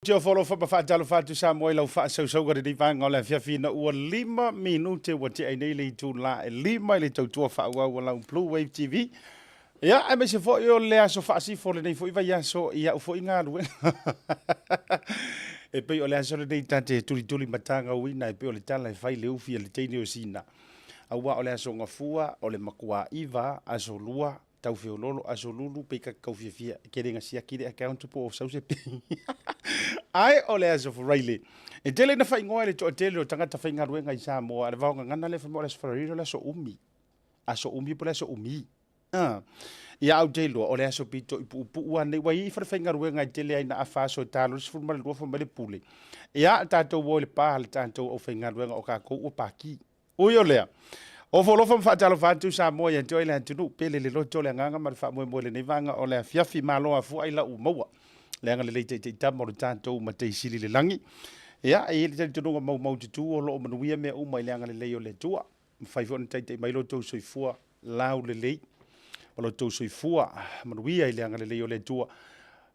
Tio alofa ma faatalofa atu Samoa i lau faasausauga lenei vaega o le afiafi ina ua 5 minute ua tea ai nei le itula e 5 i le tautua faaauau a lau Blue Wave TV. Ia, aemaise foi o le aso faasifo lenei foi vaiaso i au foi galuega. E pei o le aso lenei ta te tulituli matagauina e pei o le tala e fai le ufi a le teine o Sina. Aua o le aso Gafua, o le matua iva, aso Lua, tau feololo, aso Lulu, pe ka tau fiafia, e ke le siaki le account po o sau se pay. Ae o le aso Faraile. E tele na faaigoa e le toatele o tagata faigaluega i Samoa, le vaogagana lea fai mai o le aso Faraile o le aso umi. Aso umi po o le aso umi. Ah. Ia au te iloa, o le aso pito i puupuu lava nei, ua i ai falefaigaluega e tele ai na afa aso e ta loa le 12 fai mai le pule. Ia, tatou o i le pa le tatou aufaigaluega o kakou ua paki. Ui o lea, ofo alofa ma faatalofa atu Samoa ia te oe le atunuu, pele le loto le agaga ma le faamoemoe i lenei vaega o le afiafi, malo afua ai lau maua. Le agalelei taitaitama o le tatou Matai Sili i le lagi. Ia, e i ai le talitonuga maumaututu o lo o manuia mea uma i le agalelei o le Atua. Mafai foi ona taitai mai lo outou soifua laulelei ma lo outou soifua manuia i le agalelei o le Atua.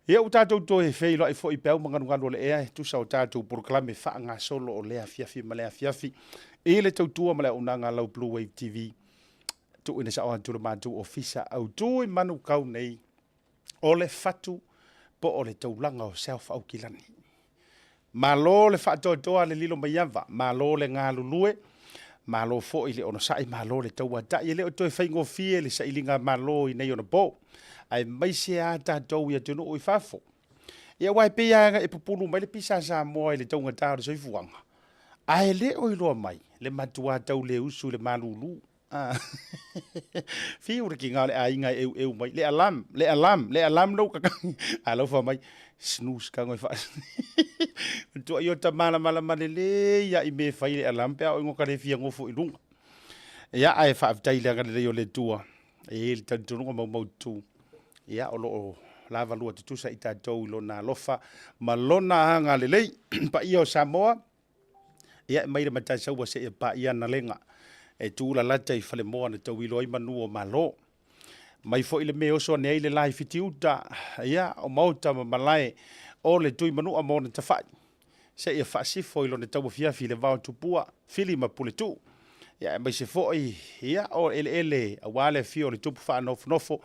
Ia ua tatou toe feiloai foi i peau ma galugalu o le ea e tusa o tatou polokalame faagasolo o lea afiafi ma lea afiafi i le tautua ma le auaunaga a lau Blue Wave TV. Tuuina sao atu le matou ofisa autu i Manukau nei o le fatu po o le taulaga o South Aukilani. Malo le faatoatoa le lilo maiava, malo le galulue, malo foi le onosai, malo le tauatai. E le o toe faigofie le sailiga malo i nei ona po, aemaise lava tatou i atunuu i fafo. Ia aua e pei lava e pupulu mai le pisa a Samoa i le taugata o le soifuaga, ae le o iloa mai le matua tau le usu i le malulu. Fiu le kiga o le aiga e eueu mai, le alarm, le alarm, le alarm lou kakagi. A lau fai mai, snooze ka ngoi faa. Tua i o ta malamalama lelei ia i me fai le alarm pe a o ingo ka le fia ngofo i lunga. Ia ae faafetai i le agalelei o le Atua e i ai le talitonuga maumaututu. Ia o lo o lavalua tutusa i tatou i lona alofa ma lona agalelei. Paia o Samoa, Ia e mai le Mataisaua seia paia Analega e tu lalata i Falemoa na tauilo ai manu o Malo. Mai foi le me oso ane ai le la i Fitiuta, ia, o maota ma malae o le Tuimanua ma ona tafai, seia faasifo i lona tauafiafi i le vao tupua, Fili ma Puletuu. Ia, aemaise foi, ia, o eleele aua le afio o le tupu faanofonofo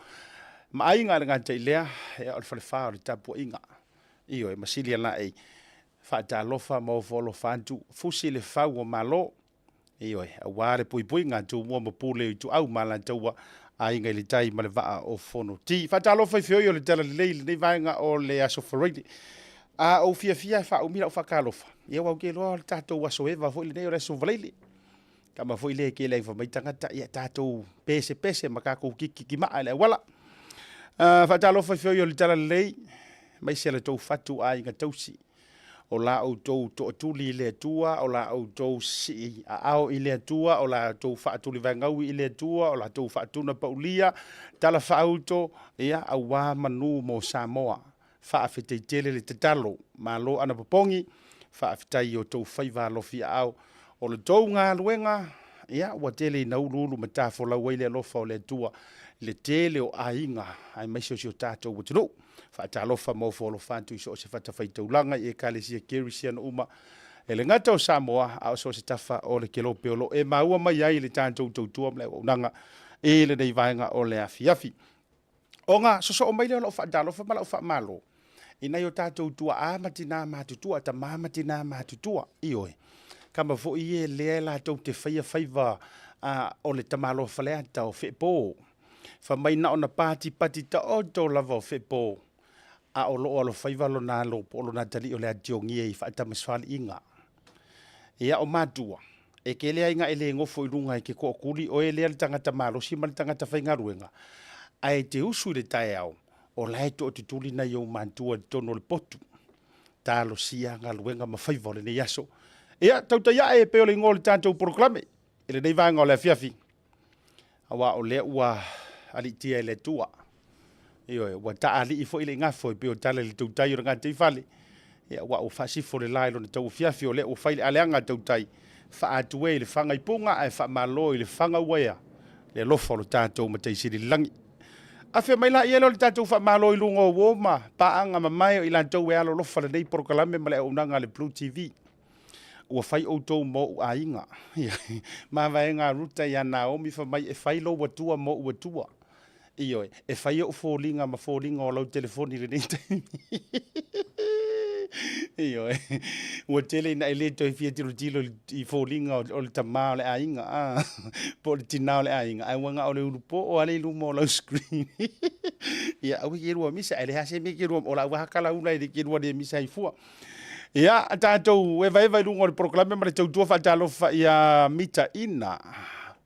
ma aiga a le gata i lea, ia, o le falefa o le tapuaiga. Ioe, ma Silialaei Faatalofa ma ofo alofa atu, fusi le fau o Malo, ioe, aua le puipuiga a Tumua ma Pule o Ituau ma Alataua, Aiga i le Tai ma le Vaa o Fonoti. Faatalofa i feoi o le Talalelei i lenei vaega o le Aso Faraile. A ou fiafia e faaumi lau faatalofa, ia aua ou te iloa o le tatou aso eva foi lenei o le Aso Faraile. Tama foi lea e tele ai fai mai tagata, ia tatou pesepese ma tatou kikiki maa i le auala. Faatalofa i feoi o le Talalelei, aemaise le tou fatu aiga tausi. O la outou toatuli i le Atua, o la outou sii aao i le Atua, o la outou faatulivaegaui i le Atua, o la outou faatunapaulia, tala faauto, ia, aua manu mo Samoa. Faafetai tele le tatalo, malo anapopogi, faafetai i outou faiva alofi aao. O le tou galuega, ia, ua tele ina uluulu ma tafolau ai le alofa o le Atua i le tele o aiga aemaise o si o tatou atunuu. Faatalofa ma ofo alofa atu i so o se fatafaitaulaga i Ekalesia Kerisiano uma, e le gata o Samoa, a o so o se tafa o le kelope o lo o e maua mai ai le tatou tautua ma le auaunaga i lenei vaega o le afiafi. Ona sosoo mai lea o lau faatalofa ma lau faamalo i nai o tatou tuaa ma tinā matutua, tama ma tinā matutua, ioe, kama foi e lea e latou te faia faiva a, o le tamaloa faleata o Feepo. Fai mai na ona patipati taoto lava o Feepo, a o loo alofaiva lona alo po o lona atalii o le atiogie i faatamasoaliiga. Ia, o matua, e tele ai na e le nofo i luga e te tootuli, oe lea le tagata malosi ma le tagata faigaluega, ae te usu i le taeao, o la e tootutuli nai ou matua i totonu o le potu. Talosia galuega ma faiva o lenei aso. Ia, tautai ae e pei o le igoa o le tatou polokalame i lenei vaega o le afiafi, aua o lea ua aliitia e le Atua. Ioe, ua taalii foi le igafo e pei o tala i le tautai o le gataifale. Ia, aua ua faasifo le la i lona tauafiafi, o lea ua fai le aleaga a tautai, faaatue i le faga i puga ae faamalo i le faga ua ea le alofa o lo tatou Matai Sili i le lagi. Afe mai laia lea o le tatou faamalo i luga o uo ma paaga mamae o i latou e alolofa lenei polokalame ma le auaunaga a le Blue TV. Ua fai outou ma ou aiga. Mavaega a Ruta ia Naomi fai mai e fai lou Atua ma ou Atua. Ioe, e fai ou foliga ma foliga o lau telefoni i lenei taimi. Ioe, ua tele ina e le toe fia tilotilo i foliga o le tama o le aiga, a, po o le tina o le aiga, ae ua na o le ulupoo lava i luma o lau screen. Ia, aua e te lua misa, ae leai lava se mea e te lua, o lau lava kalaula e te lua le misa ai fua. Ia, tatou evaeva i luga o le polokalame ma le tautua faatalofa ia mitaina.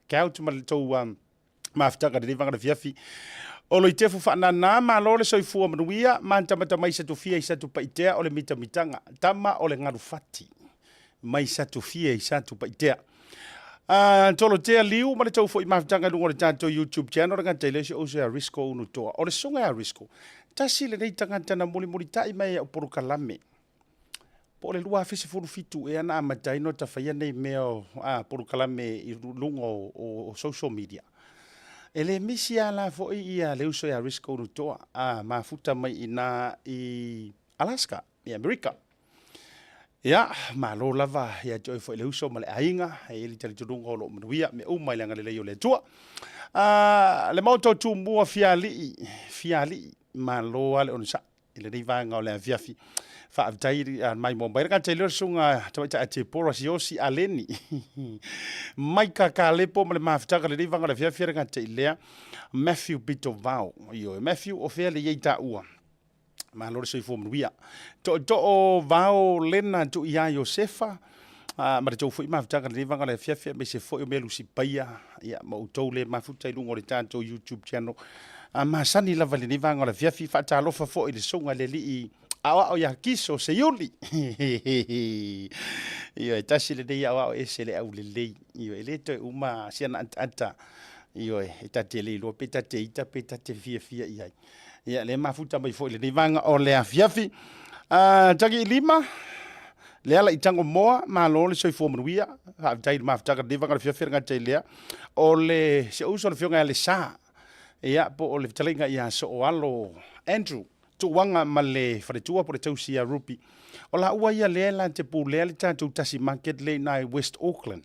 Couch ma le tou mafutaga lenei vaega afiafi. O Loitefu faanana, malo le soifua manuia, matamata mai Satufia i Satupaitea o le mitamitaga, tama o le galufati mai Satufia i Satupaitea. Tolotea Liu ma le tou foi mafutaga i luga o le tatou YouTube channel le gata i le si ou ia Risco Unutoa. O le susuga ia Risco, tasi lenei tagata na mulimulitai mai au polokalame po o le 2017 ea na amata ai ona faia nei mea o polokalame i luga o social media. E le misi lava la foi ia le uso ia Risco Unutoa a mafuta mai i ina i Alaska i Amerika. Ia, malo lava ia te oe foi le uso ma le aiga, e i ai le talitonuga o lo o manuia mea uma i le agalelei o le Atua. Le Maota o Tumua Fialii, Fialii, malo lava le onosai i lenei vaega o le afiafi. Faafetai mai mo mai le gata i lea o le susuga tamaitai a Tepora Siosi Aleni. Maika Kalepo ma le mafutaga lenei vaega o le afiafi le gata i lea Matthew Pitovao. Ioe, Matthew, o fea le i ai taua? Malo le soifua manuia. Tootoo Vao Lena Tuiā Iosefa, ma le tou foi mafutaga lenei vaega o le afiafi, aemaise foi o Mea Lusi Paia, ia, ma outou le mafuta i luga o le tatou YouTube channel. A masani lava i lenei vaega o le afiafi, faatalofa foi i le susuga i le alii aoao ia Kiso Seiuli. Ioe, tasi lenei aoao ese le aulelei. Ioe, e le toe uma si ana ataata. Ioe, e ta te le iloa pe ta te ita pe ta te fiafia i ai. Ia, le mafuta mai foi i lenei vaega o le afiafi. Tagi i lima, le ala i tango moa, malo le soifua manuia. Faafetai i le mafutaga lenei vaega o le afiafi le gata i lea. O le si ou uso le afioga ia Lesa, ia, po o le fetalaiga ia Sooalo Andrew, Tuuaga ma le faletua po o le tausi ia Ruby. O laua ia lea la te pulea le tatou tasi market lea i ina i West Auckland.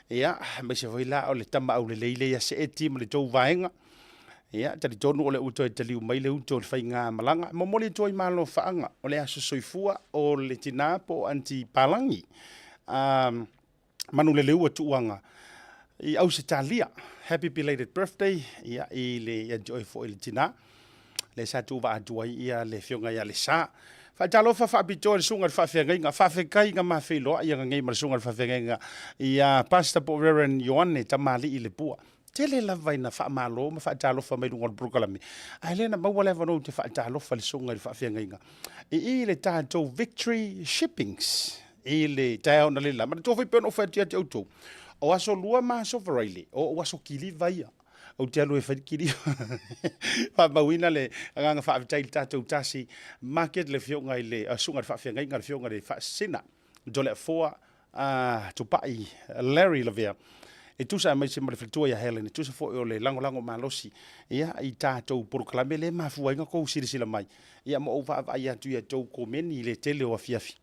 Ia, aemaise foi la o le tama aulelei lea ia Seeti ma le tou vaega. Ia, talitonu o lea ua toe taliu mai le uto i le faigamalaga. E momoli atu ai malofaaga o le aso soifua o le tina po o Aunty Palagi Manuleleua Tuuaga i Ausetalia. Happy belated birthday ia, i le, ia te oe foi le tina lea sa tuuvaa atu ai ia le afioga ia Lesa. Faatalofa faapitoa i le susuga i le faafeagaiga, faafetai na ma feiloai nei ma le susuga i le faafeagaiga ia Pastor po o Reverend Ioane Tamalii Lepua. Tele lava ina faamalo ma faatalofa mai luga o le polokalame, ae lea na maua le avanoa ou te faatalofa i le susuga i le faafeagaiga i i le tatou Victory Shippings i le taeao na lela. Manatua foi pei ona ou fai atu ia te outou, o aso Lua ma aso Faraile, o ou aso kiliva ia. Ou te alu e fai le kiliva. Faamauina le agaga faafetai i le tatou tasi market le afioga i le susuga i le faafeagaiga, le afioga i le Faasisina Toleafoa a Tupai Larry Lavea e tusa aemaise ma le faletua ia Helen, e tusa foi o le lagolago malosi ia i tatou polokalame lea e mafua ai ona tou silasila mai ia ma ou vaavaai atu i a outou komeni i le tele o afiafi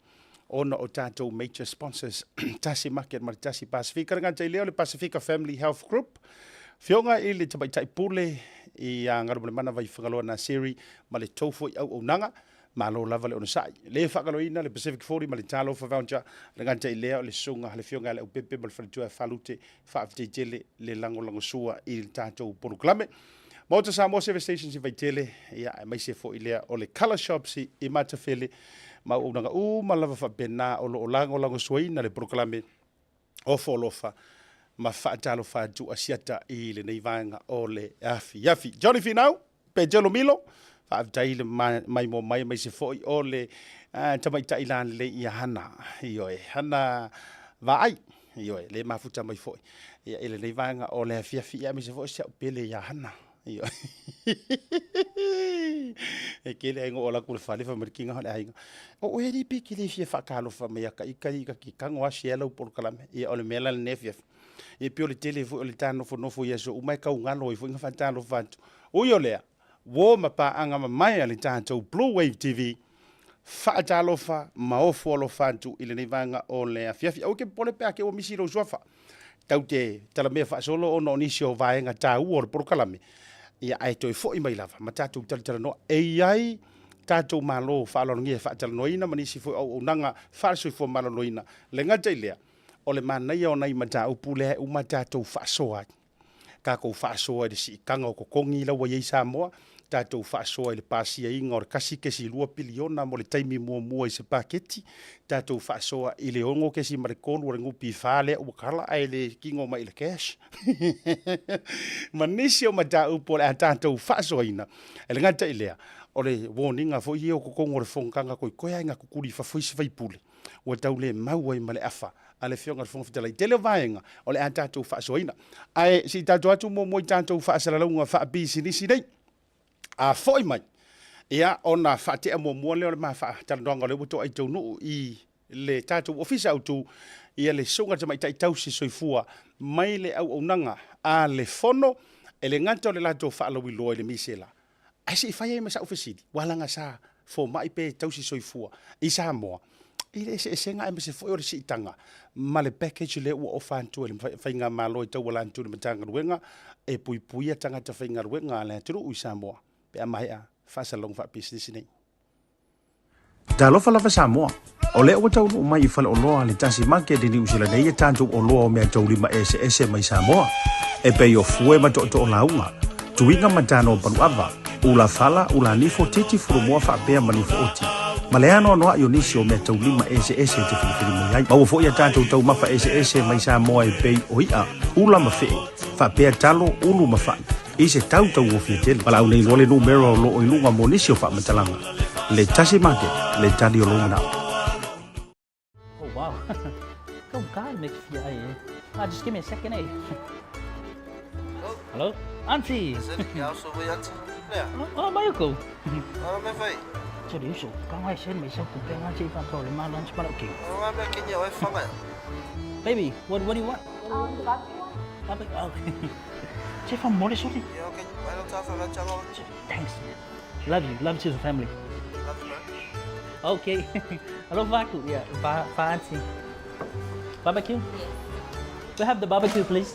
ona o tatou major sponsors Tasi Market ma le Tasi Pasifika. Le gata i lea o le Pasifika Family Health Group, Afioga i le Tamaitai Pule ia Galumalemana Vaifagaloa Naseri ma le tou foi auaunaga. Malo lava le onosai. Le faagaloina le Pacific 40 ma le Talofa Voucher, le gata i lea o le susuga le Afioga ia Leaupepe ma le faletua ia Falute, faafetai tele le lagolagosua i le tatou polokalame. Maota Samoa Service Stations i Vaitele, ia, aemaise foi lea o le Colour Shops i Matafele, ma auaunaga uma lava faapena o lo o lagolagosuaina le polokalame ofo alofa ma faatalofa atu Asiata i lenei vaega o le afiafi. Johnny Finau, Petelo Milo, faafetai le maimoa mai aemaise foi o le tamaitai lalelei ia Hana, ioe, Hana Vaai, ioe, le mafuta mai foi ia, i lenei vaega o le afiafi, ia, aemaise foi o si au pele ia Hana. Ioe. E kele ai ngo la ku le fale fa mai kinga le aiga. O oe li pe ke le fia faatalofa mai ia ka ika i ka ki kango a sia lau polokalame. Ia o le mea la lenei afiafi. Ia pei o le tele foi o le ta nofonofo i aso uma e kau galo ai foi na faatalofa atu. Ui o lea, Uō ma paaga mamae a le tatou Blue Wave TV, faatalofa ma ofo alofa atu i lenei vaega o le afiafi. Aua e te popole pe a te ua misi lou suafa. Tau te talamea faasolo ona o nisi o vaega taua o le polokalame, ia ae toe foi mai lava ma tatou talatalanoa. E i ai tatou Malo faaaloalogia e faatalanoaina ma nisi foi o auaunaga faale-soifua maloloina. Le gata i lea, o le manaia o nai mataupu lea e uma tatou faasoa ai. Tatou faasoa i le siitaga o totogi la ua i ai Samoa, tatou faasoa i le pasiaina o le 1.2 piliona mo le taimi muamua i se paketi, tatou faasoa i le 6.3 o le NPF lea ua tala ae le tino mai i le cash ma nisi o mataupu o le a tatou faasoaina. E le gata i lea, o le warning foi ia o totonu o le fonotaga toetoe lava ina tutuli i fafo isi faipule ua tau le mau ai ma le afa a le Afioga i le Fofoga Fetalai. Tele o vaega o le a tatou faasoaina. Ae se i tatou atu muamua i tatou faasalalauga faapisinisi nei. A foi mai, ia ona faatea muamua lea o le ma faatalanoaga o lea ua toai taunuu i le tatou ofisa autu, ia le Susuga i le Tamaitai Tausi Soifua mai le auaunaga a le Fono, e le gata o le latou faalauiloa i le misela, Ae se i fai ai ma sa'u fesili, ua laga sa fomai pe tausi soifua i Samoa i le eseesega aemaise foi o le siitaga ma le package lea ua ofa atu e le faigamalo e tauala atu i le Matagaluega e puipuia tagata faigaluega a le atunuu i Samoa pe a maea faasalalauga faapisinisi nei. Talofa lava Samoa! O lea ua taunuu mai i faleoloa a le Tasi Market i Niu Sila nei e tatou oloa o meataulima eseese mai Samoa, e pei o fue ma tootoo lauga, tuiga ma tano paluava, ula fala, ula nifo, titi fulumoa faapea ma nifo oti, ma le anoanoai o nisi o meataulima eseese e te filifili mai ai. Maua foi a tatou taumafa eseese mai Samoa e pei o i'a, ula ma fe'e, faapea talo, ulu ma fa'i, i se tau tauofie tele. Valaau nei loa le numera o loo i luga mo nisi o faamatalaga. Le Tasi Market, le tali o lou manao. Oh wow. Go God make fia ai eh. Ah, just give me a second eh. Hello? Auntie. Is it? Yeah, so we auntie. Yeah. Oh, mai ko. Oh, me fai. Che riu so. Ka ngai sen me sa ku pe ngai che fa to le ma lunch ma okay. Oh, me kenya oi fanga. Baby, what do you want? Barbecue one. Barbecue. Okay. Che fa mole sorry. Yeah, okay. I don't talk about Thanks. Love you. Love to the family. Love you, bro. Okay. Hello, Vaku. Yeah, va, va auntie. Barbecue? Yes. We have the barbecue, please.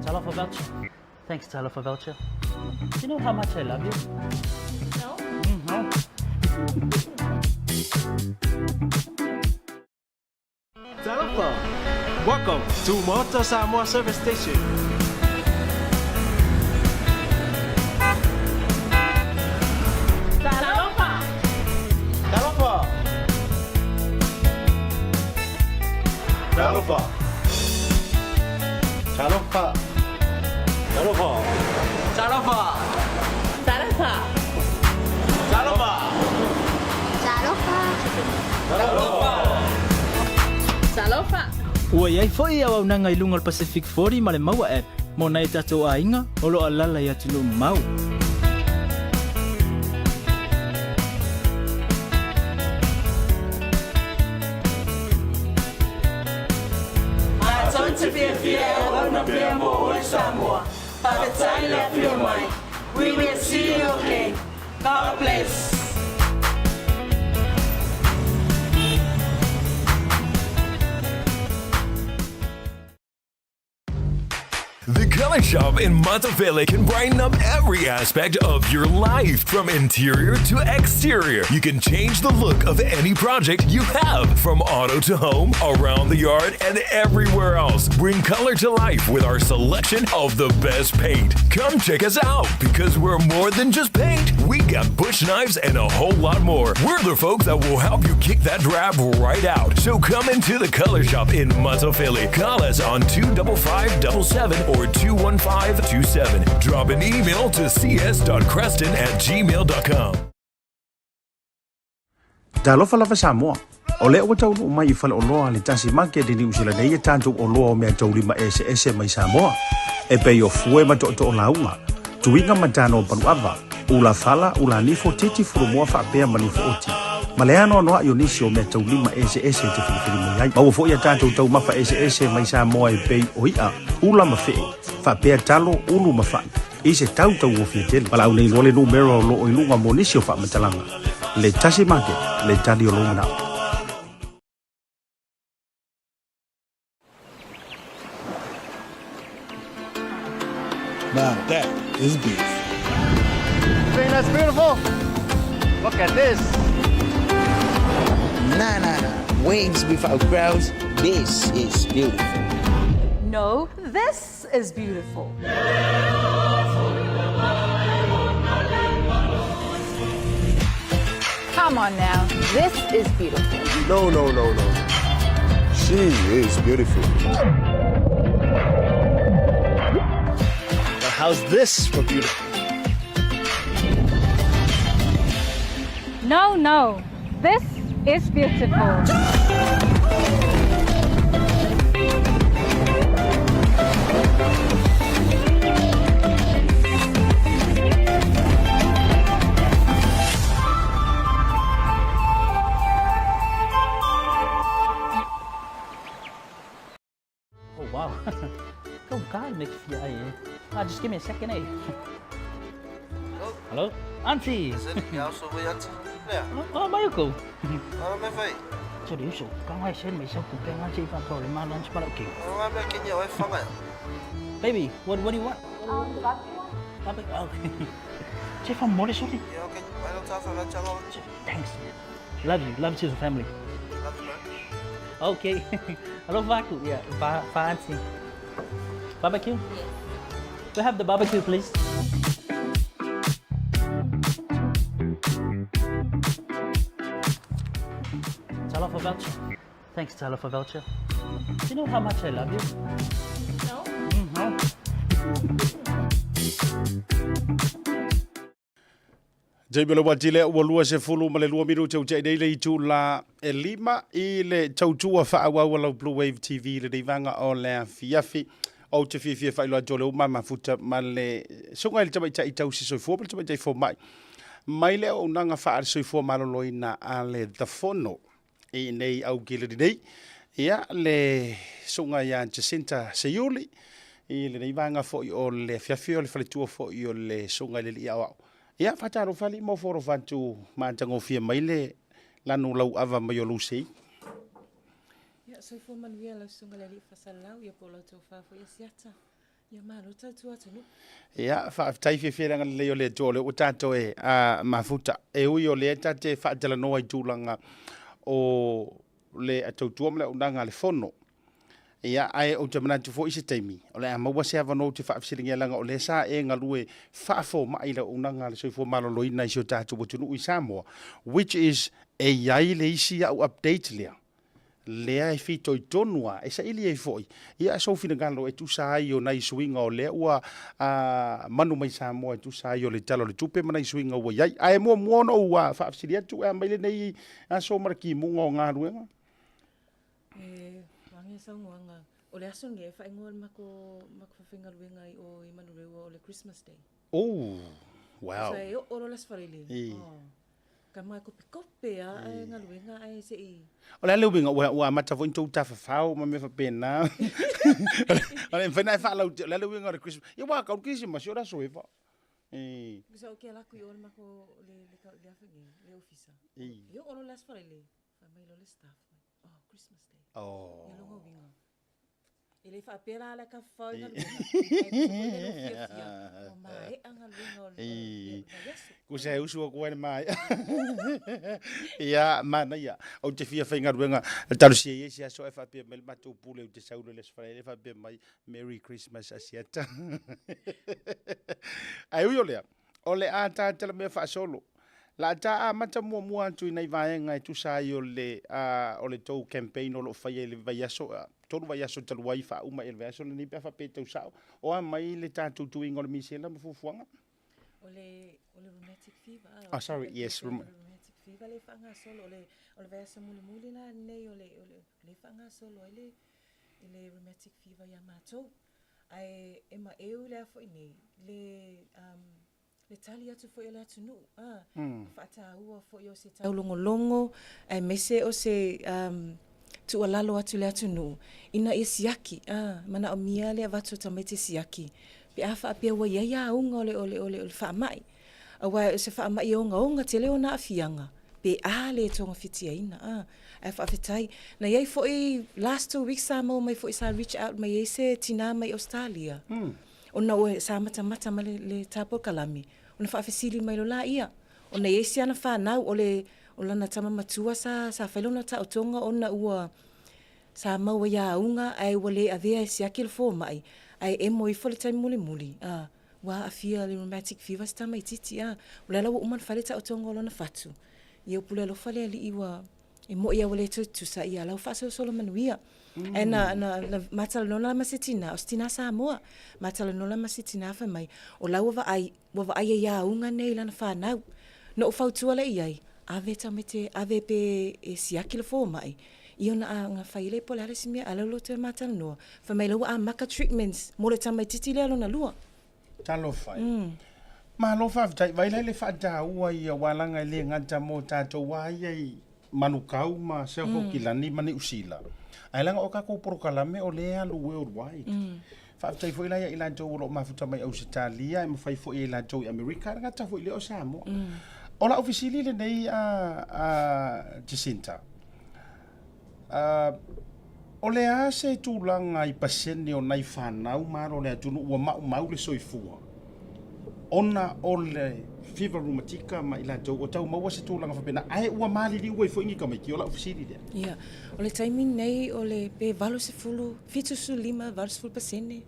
Talofa voucher. Thanks, Talofa voucher. Do you know how much I love you? No. No. Talofa! Welcome to Maota Samoa Service Station. Talofa! Talofa! Talofa! Talofa! Talofa! Talofa! Talofa! Talofa! Talofa! Talofa! Ua i ai foi auaunaga i luga o le Pacific 40 ma le Maua App mo nai o tatou aiga o lo o alaala i atunuu mamao. Matou te fiafia e auauna pea mo oe Samoa. Faafetai le afio mai. We will see you again. God bless. The Color Shop in Matafele can brighten up every aspect of your life, from interior to exterior. You can change the look of any project you have, from auto to home, around the yard, and everywhere else. Bring color to life with our selection of the best paint. Come check us out because we're more than just paint. We got bush knives and a whole lot more. We're the folks that will help you kick that drab right out. So come into the Color Shop in Matafele. Call us on 25577 or 21527. Drop an email to cs.creston@gmail.com. Talofa lava Samoa! O lea ua taunuu mai i faleoloa a le Tasi Market i Niu Sila nei e tatou oloa o meataulima eseese mai Samoa, e pei o fue ma tootoo lauga, tuiga ma tano paluava, ula fala, ula nifo, titi fulumoa faapea ma nifo oti. Ma le anoanoa'i o nisi o meataulima eseese e te filifili mai ai. Maua foi a tatou taumafa eseese mai Samoa e pei o i'a, ula ma fe'e, faapea talo, ulu ma fa'i, i se tau taugofie tele. Valaau nei loa le numera o loo i luga mo nisi o faamatalaga. Le Tasi Market, le tali o lou mana'o. Now that is beef. Think that's beautiful? Look at this. Nah, nah, nah. Waves without crowds. This is beautiful. No, this is beautiful. Come on now. This is beautiful. No, no, no, no. She is beautiful. But how's this for beautiful? No, no. This is beautiful. Oh, wow. Go God, make fia ai e. Ah, just give me a second, eh? Hello? Auntie! Lea. Oh, Mayuko. Ano me fai? 这里手刚快先没收股票，我这一份够了吗？乱七八糟给。 Ano me kenya oi fanga. Baby, what do you want? The barbecue one? Barbecue. Okay. 这份没得说的。 Ia okay. Vai lo tafa va Thanks. Love you. Love to the family. Love you, man. Okay. Hello, Vaku. Yeah, va, va auntie. Barbecue? Yes. We have the barbecue, please. Talofa voucher. Thanks, Talofa voucher. Do you know how much I love you? No? No. Jamie le watile ua 22 minute o te nei le itu la e 5 i le tautua faaauau a lau Blue Wave TV le vanga o le afiafi. O te fiafia faailoa atu o le uma mafuta ma le suga i le tamaitai tausi soifua ma le tamaitai fomai. Mai le auaunaga faale-soifua maloloina a le The Fono i nei aukilani nei. Ia le suga ia Jacinta Seiuli i lenei vaega foi o le afiafi o le faletua foi o le suga i le alii aoao. Ia faatalofa alii ma ofo alofa atu matagofie mai le lanu lauava mai o Lucy. Ia, soifua manuia lau susuga le alii faasalalau, ia po o lau tofa foi ia siata. Ia malo tautua atunuu. Ia, faafetai fiafia le agalelei o le Atua o lea ua tatou e a mafuta. E ui o lea ta te faatalanoa i tulaga o le tautua ma le auaunaga a le Fono. Ia, ae ou te manatu foi i se taimi, o le a maua se avanoa ou te faafesiligia leaga o lea sa e galue faafomai i le auaunaga a le soifua maloloina i si o tatou atunuu i Samoa, which is e i ai le isi au update lea, lea e fitoitonu lava, e saili ai foi ia sou finagalo e tusa ai o nai suiga o lea ua manu mai Samoa e tusa ai o le Tala o le Tupe ma nai suiga ua i ai. Ae muamua ona ou faafesili atu, e a mai lenei aso ma le kimuga o galuega? E age saunoaga, o le aso lenei e faaigoa le mako mako fafaigaluega i o i Manureua o le Christmas Day. Oh, wow. So e oo loa le Aso Faraile. Oh. Ka mai kopekope a e galuega ae se i. O le a le uiga ua ua amata foi ona tou tafafao ma mea faapena. O le mafai ona e faalautia o le a le uiga o le Christmas. Ia ua kau le Kerisimasi o le aso eva. E. Sa ou ke ala atu i o le mako le le le afa nei, le ofisa. E oo loa le Aso Faraile, fai mai loa le staff mai, oh Christmas Day. Oh. Ia lona uiga. E le faapea la le tafafao i galuega, ae tusa foi le fiafia, ua maea galuega o le vaiaso. Kusa e usu aku ai le maea. Ia, manaia. Ou te fia faigaluega, talosia ia se aso ae faapea mai le matou pule ou te sau loa i le Aso Faraile faapea mai Merry Christmas Asiata. Ae ui o lea, o le a tatala mea faasolo. La ta amata muamua atu i nai vaega e tusa ai o le o le tou campaign o lo o faia i le vaiaso, 3 vaiaso talu ai faauma i le vaiaso lenei pe a faapea e tau sao. O a mai le tatou tuiga o le misela ma fuafuaga? O le o le rheumatic fever. Oh, sorry, yes. Rheumatic fever le faagasolo o le o le vaiaso mulimuli la lenei o le o le le faagasolo ai le i le rheumatic fever ia matou. Ae e maeu le a foi nei le um Le tali atu foi a le atunuu, a, le faataua foi o se taulogologo aemaise o se tuualalo atu i le atunuu ina ia siaki, a, manaomia le avatu o tamaiti e siaki pe a faapea ua i ai auga o le, o le, o le faamai. Aua o se faamai e ogaoga tele ona aafiaga pe a le togafitiaina, a. Ae faafetai. Na i ai foi last 2 weeks sa maua mai foi sa reach out mai ai se tina mai Ausetalia. Ona ua sa matamata ma le, le ta polokalame, ona faafesili mai loa laia, ona e i ai si ana fanau, o le, o lana tama matua sa, sa fai lona taotoga ona ua, sa maua i auga ae ua le avea e siaki le fomai, ae emo ifo le taimi mulimuli, a, ua aafia i le rheumatic fever si tamaitiiti, a. O lea la ua uma ona fai le taotoga o lona fatu, ia ua pule alofa le Alii ua, E moni a ua le toe tutusa, ia la ua faasolosolo manuia. Ae na, na, na matalanoa la ma se tina, o se tina Samoa, matalanoa la ma se tina fai mai, o la ua vaai, ua vaai ai auga nei i lana fanau. Na ou fautua lea i ai, ave tamaiti, ave pe e siaki le fomai, ia ona a, ona fai lea po o le a le isi mea, a o lea ua toe matalanoa, fai mai la ua amata treatments mo le tamaitiiti lea lona lua. Talofa e. Malo faafetai, vaai la i le faataua ia aua leaga e le gata mo tatou lava ia i Manukau ma South Aukilani ma Niu Sila, ae leaga o tatou polokalame o lea e alu worldwide. Faafetai foi la ia i latou o lo o mafuta mai Ausetalia e mafai foi e i latou i Amerika, e le gata foi i lea o Samoa. O lau fesili lenei a Jacinta, O le a se tulaga i pasene o nai fanau ma alo o le atunuu ua maumau le soifua ona o le fiva rumatika ma i latou ua tau maua se tulaga faapena ae ua maliliu ai foi ni tamaiti? O lau fesili lea. Ia, o le taimi lenei o le pe 80, 75, 80 pasene.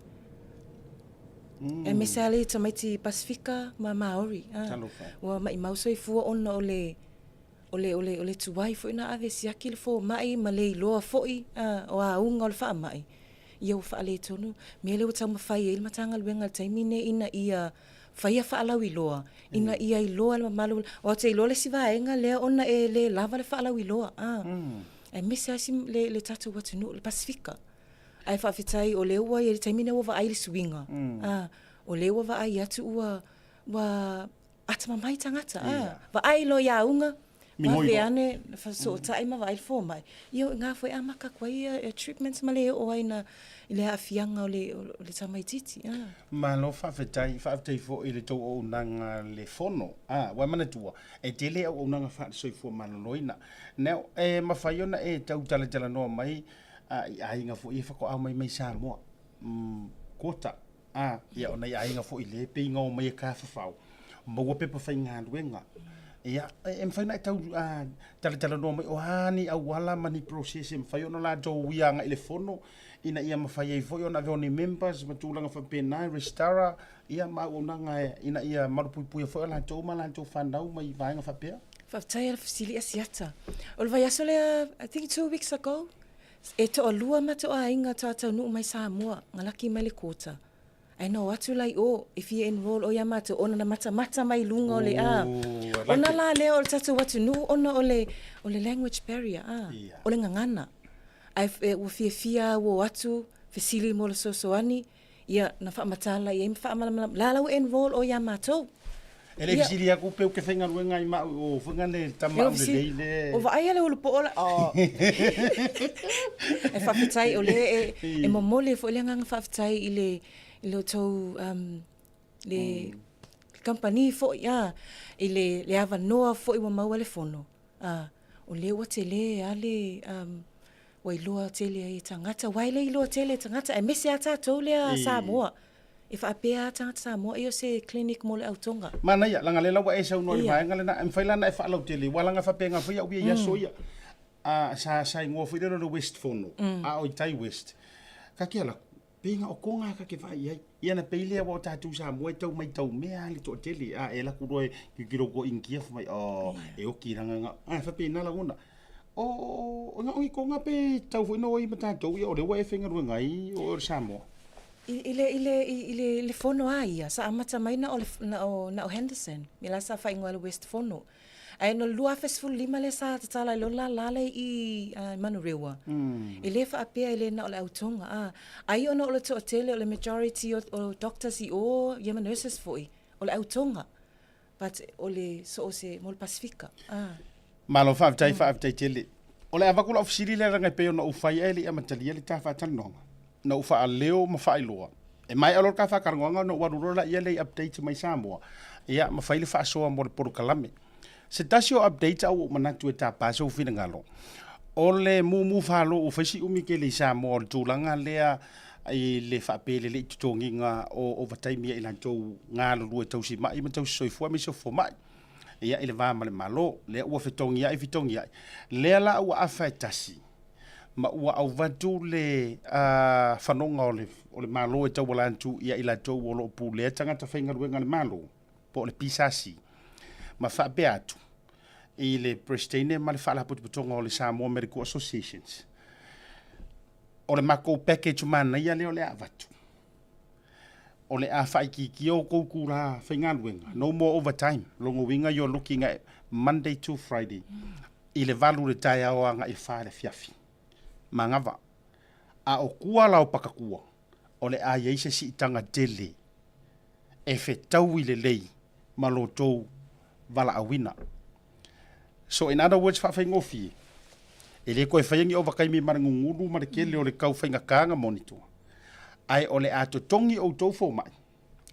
Aemaise lava le tamaiti Pasifika ma Maori. Talofa. Ua maimau soifua ona o le O le, o le, o le tuai foi na ave e siaki le fomai ma le iloa foi a, o auga o le faamai, ia ua faaletonu. Mea lea ua taumafai ai le Matagaluega i le taimi lenei ina ia faia faalauiloa, ina ia iloa e le mamalu, aua ou te iloa le isi vaega lea ona e le lava le faalauiloa, a, aemaise lava isi, le, le tatou atunuu, le Pasefika. Ae faafetai o lea ua i ai le taimi lenei ua vaai i le suiga, a, o lea ua vaai atu ua, ua Atamamai tagata, a, vaai loa i auga, vave ane, fesootai ma vaai le fomai, ia o i ina foi e amata atu ai ia treatments ma le oo ai i le aafiaga o le tamaitiiti. A. Malo faafetai, faafetai foi i le tou auaunaga le fono, a, ua e manatua, e tele auaunaga faale-soifua maloloina. Now, e mafai ona e tau talatalanoa mai i aiga foi ia faatoa omai mai Samoa, quota, A, ia o nai aiga foi lea pei na omai e tafafao, maua pepa faigaluega. Ia, e mafai ona e tau talatalanoa mai o a ni auala ma ni process e mafai ona latou uia agai i le fono ina ia mafai ai foi ona avea o ni members ma tulaga faapena e resitala ia ma auaunaga ina ia malupuipuia foi latou ma latou fanau mai vaega faapea. Faafetai lava fesili Asiata. O le vaiaso lea, I think 2 weeks ago, E toalua matou aiga toa taunuu mai Samoa, na laki mai le quota. Ae na o atu la i o e fia enroll o ia matou ona na matamata mai luga o le a. Ona la lea o le tatou atunuu ona o le o le language barrier a, o le gagana. Ae ua fiafia a ua o atu fesili mo le fesoasoani, ia na faamatala i ai ma faamalamalama, la la ua enroll oe ia matou. E le i fesili atu pe ou te faigaluega ai ma au o foi le tama aulelei le. O vaai le ulu poo la. Oh. E faafetai o lea e, e momoli foi le agaga faafetai i le i le tou le kamupani foi a i le le avanoa foi ua maua le fono. A o lea ua tele a le ua iloa tele ai e tagata, aua e le iloa tele e tagata, aemaise lava tatou lea Samoa. E faapea lava tagata Samoa, ia o se clinic mo le autoga. Manaia, leaga lea la ua e saunoa i le vaega lena, e mafai la ona e faalautele, aua leaga e faapena foi au ia i aso ia. Sa igoa foi lea o le West Fono, a o i tai West. Ta te alu atu, pei na o Toga ta te vaai i ai. Ia ona pei lea aua o tatou Samoa e tau matau mea lava le toatele. A e alu atu loa e tilotilo atu i Initia fai mai, oh, e oti leaga na, e faapena lagona. O na o ni Toga pe tatau foi ona o ai ma tatou, ia o lea ua e faigaluega ai o oe o le Samoa. I le, i le, i le, i le fono a ia, sa amata mai na o le, na o, na o Henderson, me la sa faaigoa le West Fono. Ae no le 2015 lea sa tatala ai loa le lala lea i i Manurewa. E le faapea e le na o le au Tonga, a. Ai ona o le toatele o le majority o, o doctors i o, ia ma nurses foi, o le au Tonga. But o le so o se mo le Pasifika. Ah. Malo faafetai, faafetai tele. O le avatu lau fesili lea leaga e pei ona ou fai ae le i amatalia le ta faatalanoaga. Na ou faaleo ma faailoa. E maea loa le ta faatalanoaga ona ou alu loa laia lea i updates mai Samoa, ia ma fai le faasoa mo le polokalame. Se tasi o updates a ua ou manatu e tapa sou finagalo, o le mumu falo ua fai si umi tele i Samoa o le tulaga lea i le faapelelei totogiga o ovataimi a i latou galulue tausi mai ma tausi soifua aemaise o fomai. Ia i le va ma le Malo, lea ua fetogiai fetogiai, lea la ua afa e tasi ma ua auvatu le fanoga o le, o le Malo e tauala atu ia i latou o lo o pulea tagata faigaluega a le Malo, po o le PSC, ma faapea atu i le Peresetene ma le Faalapotopotoga o le Samoa Medical Associations, o le makou package manaia lea o le a avatu. O le a faaitiitia outou itulā faigaluega, no more overtime, lona uiga you're looking at Monday to Friday i le 8 i le taeao agai i le 4 i le afiafi. Manava. A o tua la o Pakatua, o le a i ai se siitaga tele e fetaui lelei ma lo outou valaauina. So in other words, faafaigofie, e le toe faia ni ovataimi ma le gugulu ma le tele o le tau faigata na monitor, ae o le a totogi outou fomai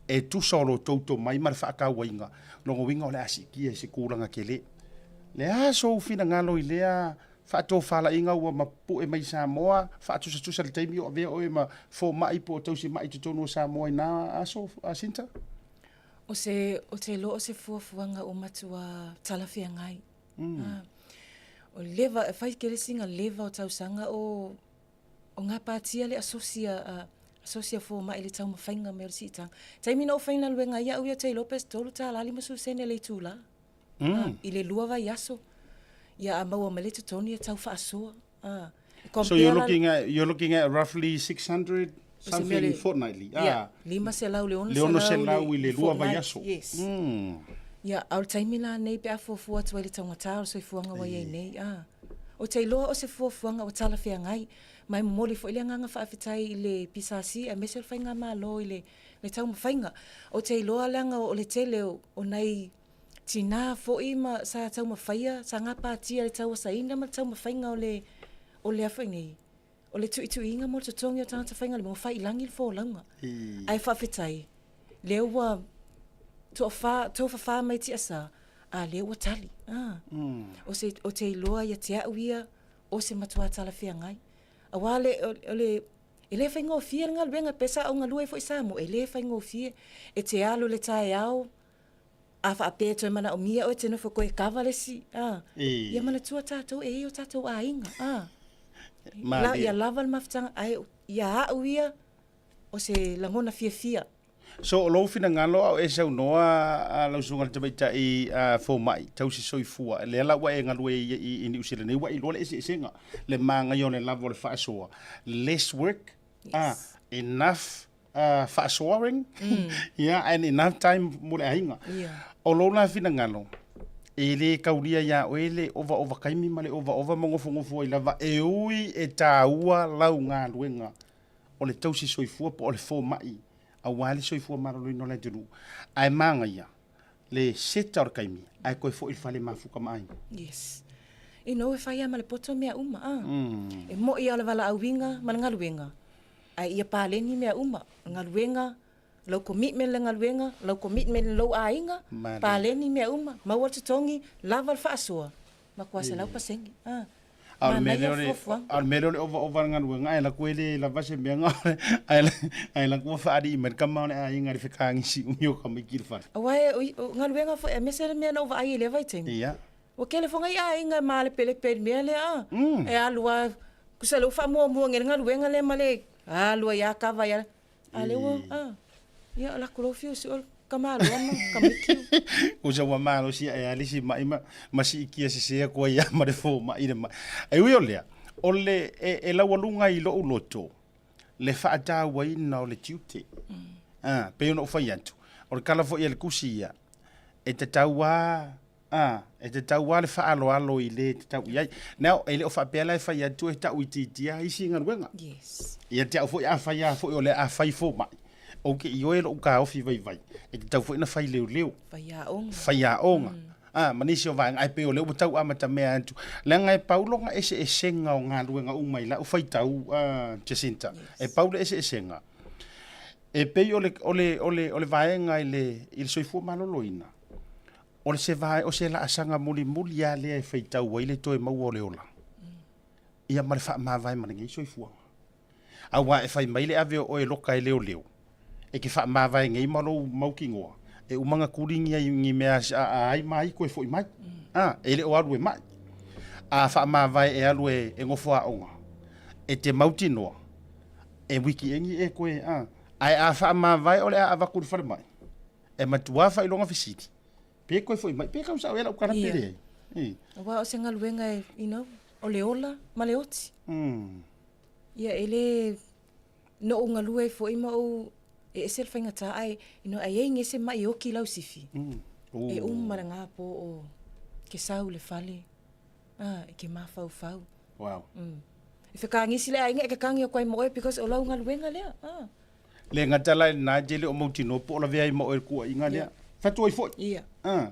e tusa o lo outou tomai ma le faatauaina, lona uiga o le a siitia i se tulaga tele. Le a sou finagalo i lea faatofalaiga ua mapue mai Samoa, faatusatusa i le taimi o avea oe ma fomai po o tausimai i totonu o Samoa i na aso, Sinta? O se, o te iloa o se fuafuaga ua matua talafeagai. Mm. O leva, e fai kele singa leva o tausaga o, o gapatia le asosia, a, asosia fomai i le taumafaiga mai o le siitaga. Taimi na ou faigaluega ai au ia ou te iloa pe $3.50 sene le itula. Mm. I le lua vaiaso. Ia a maua mai le totogi e tau faasoa. Ah. So you're looking at you're looking at roughly 600 something fortnightly. Ah. Yeah, lima selau le ono selau. Le ono selau i le lua vaiaso. Yes. Ia, a o le taimi la nei pe a fuafua atu ai le taugata o le soifuaga ua i ai nei. Ah. Ou te iloa o se fuafuaga ua talafeagai, ma e momoli foi le agaga faafetai i le PSC aemaise o le Faigamalo i le le taumafaiga. Ou te iloa leaga o le tele o nai tinā foi ma sa taumafaia, sa gapatia i le tauasaina ma le taumafaiga o le, o lea foi nei, o le tuituiga mo le totogi o tagata faigaluega, ua fai i lagi le folauga. Ae faafetai, lea ua toafa, tofafa mai tiasa, a lea ua tali. Ah. O se, ou te iloa ia te au ia, o se matua talafeagai. Aua le, o le, e le faigofie le galuega, pe sa ou galue foi i Samoa, e le faigofie. E te alu i le taeao, a faapea e toe manaomia oe e te nofo koe e kava le isi, a. Ia manatua tatou e i ai o tatou aiga, a. La, ia lava le mafutaga, ae ia au ia, o se lagona fiafia. So, o lou finagalo a o e saunoa a lau susuga i le tamaitai fomai, tausi soifua, lea la ua e galue i Niu Sila nei, ua e iloa le eseesega, le manaia o le lava o le faasoa, less work, yes. enough faasoaring, yeah, and enough time mo le aiga. Yeah. O lou la finagalo, e le kaulia iā oe le ovaova taimi ma le ovaova ma nofonofo ai lava e ui e taua lau galuega o le tausi soifua po o le fomai aua le soifua maloloina o le atunuu. Ae manaia le seta o le taimi ae toe foi i le fale mafuta ma aiga. Yes. You know, e fai lava ma le poto mea uma, a. E mo'i lava o le valaauina ma le galuega, ae ia paleni mea uma, o le galuega, lou commitment i le galuega, lou commitment i lou aiga, paleni mea uma, maua le totogi, lava le faasoa, matua 100%. A. A o le mea lea o le, a o le mea lea o le ovaova o le galuega, ae laku e le lava se mea na, ae laku ua faalii mai le tama o le aiga i le fetagisi umi o tamaiti i le fale. Aua o galuega foi, aemaise le mea na ou vaai ai i lea vaitaimi. Ia. Ua tele foi nai aiga e malepelepe i le mea lea, a. E alu lava, tusa lea ua faamuamua nei le galuega lea ma le alu ai lava kava ai lava. A lea ua, a, ia o latou loa fiu e sue o le tamaloa ma tamaiti. Tusa ua malosi ae lava le isi mai ma, ma siitia sese atu ai lava ma le fomai i le mai. Ae ui o lea, o le, e, e laualuga i lou loto le faatauaina o le tiute. A, pei ona ou fai atu, o le tala foi a le tusi ia, e tatau lava A, e tatau lava le faaaloalo i le tatau i ai. Now, e le o faapea la e fai atu e tau itiitia isi galuega. Yes. Ia te au foi, afai lava foi o le a fai fomai, Ou te ioe lo'u taofi vaivai, e tatau foi ona fai leoleo. Faiaoga. Faiaoga. A, ma nisi o vaega, ae pei o lea ua tau amatamea atu, leaga e pau lona eseesega o galuega uma i la'u faitau, a, Jacinta. E pau le eseesega, e pei o le, o le, o le, o le vaega i le, i le soifua maloloina, o le se vae, o se laasaga mulimuli lava lea e faitau ai le toe maua o le ola, ia ma le faamavae ma lenei soifuaga. Aua e fai mai le ave o oe e loka e leoleo, e te faamavae nei ma lou mautinoa, e uma ona tuli ni, ni mea a ai ma ai toe foi mai. A, e le o alu e mai. A faamavae e alu e, e nofo aoga, e te mautinoa, e wiki-eni e toe, a. Ae a faamavae o le a avatu i le falemai, e matua faailoga fesili, pe toe foi mai, pe tau sao ea lau tala pe leai. Aua o se galuega e, you know, o le ola ma le oti. Ia, e le, na ou galue ai foi ma ou, e ese le faigata ae, you know, a i ai nisi ma'i e oki i lau sifi, e uma lena po o ke sau i le fale, a, e ke mafaufau. Wow. E fekagisi le aiga e kekagi aku ai ma oe because o lau galuega lea. A. Le gata la i lena, e te le o mautinoa po o lavea ai ma oe i le tuuaiga lea. Fatu ai foi. Ia. A.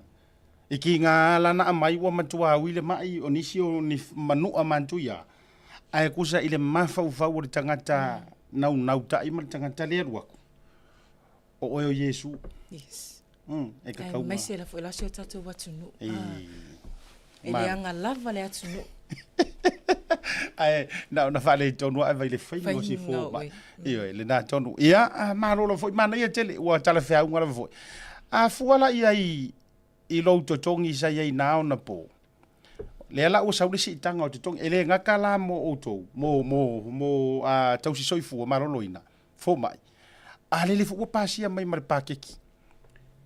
I kiga lava la na aumai ua matua ui le ma'i o nisi o ni manu'a mantuia, ae kusa i le mafaufau o le tagata naunautai ma le tagata le alu atu, o oe o Iesu. Yes. E tatau ma. Aemaise la foi la si o tatou atunuu. E leaga lava le atunuu. Ae na ona faaletonu ae vai le faiga o si fomai. Ioe, lena tonu. Ia, malo lava foi, manaia tele, ua talafeauga lava foi. A fua la i ai i lou totogi sa i ai na ona po, lea la ua sau le siitaga o totogi, e le gata la mo outou, mo, mo, mo a, tausi soifua maloloina, fomai, a lele foi ua pasia mai ma le pakeki,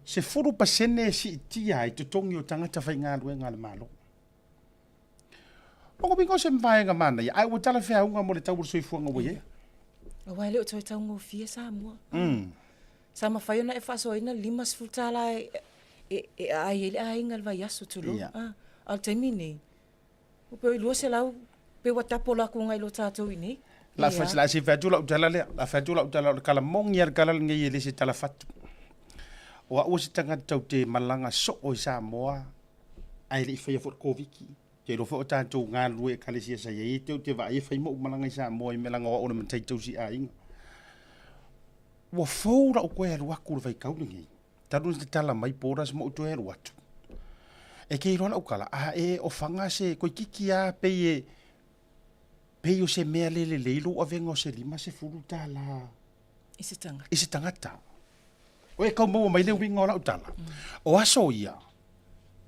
10% e siitia ai totogi o tagata faigaluega a le Malo. O lona uiga o se vaega manaia, ae ua talafeauga mo le tau o le soifuaga ua i ai. Aua e le o toe taugofie Samoa. Sa mafai ona e faasoaina le $50 e e aai ai le aiga i le vaiaso, tulou. A o le taimi lenei, ua pei o le 200 pei ua double atu agai lo tatou i inei. La fa la se fai atu lau tala lea, la fai atu lau tala o le tala moni lava le tala lenei e le se tala fatu. O au o se tagata ou te malaga soo i Samoa ae le i faia foi le Koviti. Ou te iloa foi o tatou galulue i Ekalesia sa i ai, e te ou te vaai e fai ma ou malaga i Samoa i mea leaga o au o le matai tausi aiga. Ua fou la'u toe alu atu i le vaitau lenei, talu ona tatala mai borders ma ou toe alu atu. E te iloa la'u tala, a e ofaga se toeitiiti lava pei e, pei o se mea le lelei lou avega o se $50 I se tagata. I se tagata. O e tau maua mai le uiga o la'u tala. O aso ia,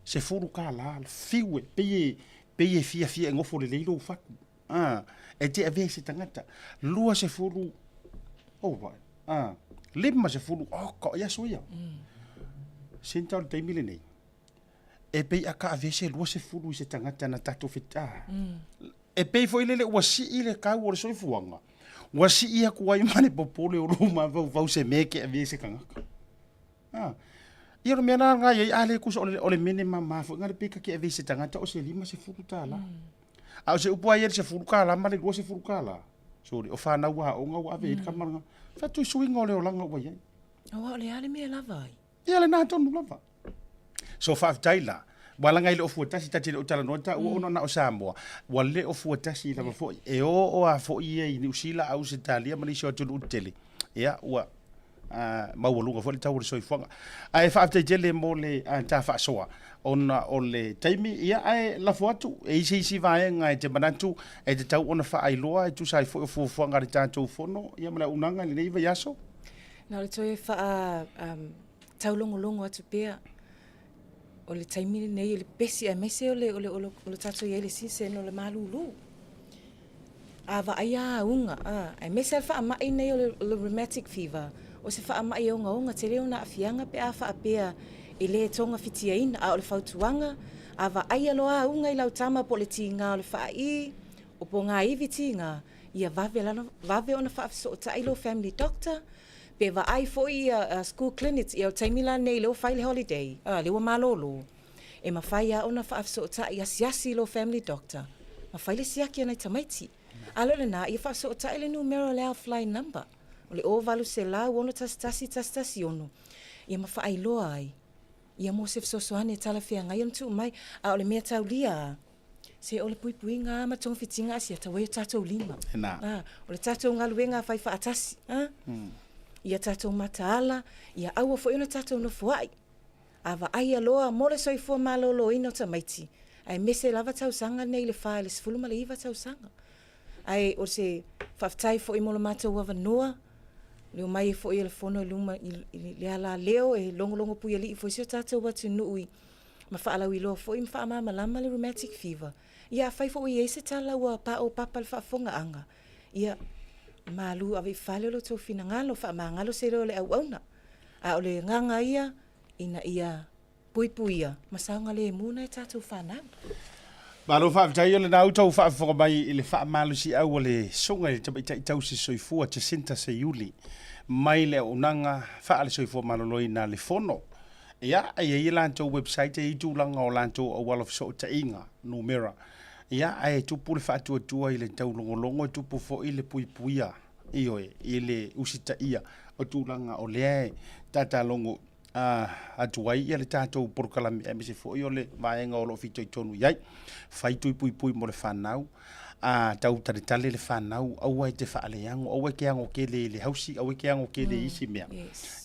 $10, fiu e, pei e, pei e fiafia e nofo lelei lou fatu. A, e te avea i se tagata. 20, oh vai, a, 50, oh, ka o aso ia. Senta o le taimi lenei, e pei a ka avea se 20 i se tagata na tatou fet, a, e pei foi lele ua sii le tau o le soifuaga, ua sii atu ai ma le popole o lou mafaufau se mea e te avea i se tagata. A, ia o le mea la lena e i ai, a le tusa o le, o le mene mama foi lena le pei ta te avea i se tagata o se $50. A o se upu lava ia i le $10 ma le $20, sorry, o fanau aoga ua ave i ai le tama lena. Fai atu i suiga o le olaga ua i ai. Aua o le a le mea e lava ai? Ia lena tonu lava. So faafetai la, ua laga e le o fuatasi, ta te le o talanoa taua ona na o Samoa, ua le o fuatasi lava foi. E oo lava foi ia i Niu Sila, Ausetalia ma nisi o atunuu tetele, ia ua maualuga foi le tau o le soifuaga. Ae faafetai tele mo le ta faasoa ona o le taimi, ia ae lafo atu e i ai se isi vaega e te manatu e tatau ona faailoa e tusa ai foi o fuafuaga a le tatou Fono ia ma le auaunaga i lenei vaiaso. Na o le toe faa taulogologo atu pea o le taimi lenei o le pepesi aemaise o le o le o le tatou i ai i le season o le malulu. A vaai a auga, a, aemaise lava le faamai lenei o le rheumatic fever, o se faamai e ogaoga tele ona aafiaga pe a faapea e le togafitiaina. A o le fautuaga, a vaaia loa auga i lau tama po o le tiga o le faai, o pogaiwi tiga, ia vave lava, vave ona faafesootai lou family doctor, pe vaai foi ia school clinics, ia o le taimi la lenei lea ua fai le holiday, a, lea ua malolo. E mafai lava ona faafesootai asiasi i lou family doctor ma fai le siaki a nai tamaiti. A le o lena, ia faafesootai le numera o le Healthline number. O le 0 800 61 16, ia ma faailoa ai ia mo se fesoasoani e talafeagai ona tuu mai. A o le mea taulia lava, se o le puipuiga lava ma togafitiga asiata ua i o tatou lima. A, o le tatou galuega fai faatasi, a, ia tatou mataala, ia aua foi ona tatou nofoai. A vaaia loa mo le soifua maloloina o tamaiti, aemaise lava tausaga nei i le 4 i le 19 tausaga. Ae o se faafetai foi mo lo matou avanoa, le omai ai foi o le fono i luma i le alaleo e logologo puialii foi si o tatou atunuu i ma faalauiloa foi ma faamalamalama le rheumatic fever. Ia afai foi ua i ai se tala ua paopapa i le faafofogaaga, ia malu ave i fale lo outou finagalo, faamagalo se leo o le auauna. A o le agaga ia ina ia puipuia ma saogalemu nai a tatou fanau. Malo faafetai o lena uta ua faafofoga mai i le faamalosiau a le Susuga i le Tamaitai Tausi Soifua Jacinta Seiuli mai le auaunaga faale-soifua maloloina a le Fono. Ia, e i ai latou website, e i ai tulaga o latou auala fesootaiga, numera. Ia, ae tupu le faatuatua i le taulogologo, e tupu foi le puipuia, ioe, i le usitaia o tulaga o lea e tatalogo atu ai le tatou polokalame aemaise foi o le vaega o lo o fitoitonu i ai. Fai tui puipui mo le fanau, a tau taletale le fanau, aua e te faaleago, aua e te ago tele i le hausi, aua e te ago tele i isi mea.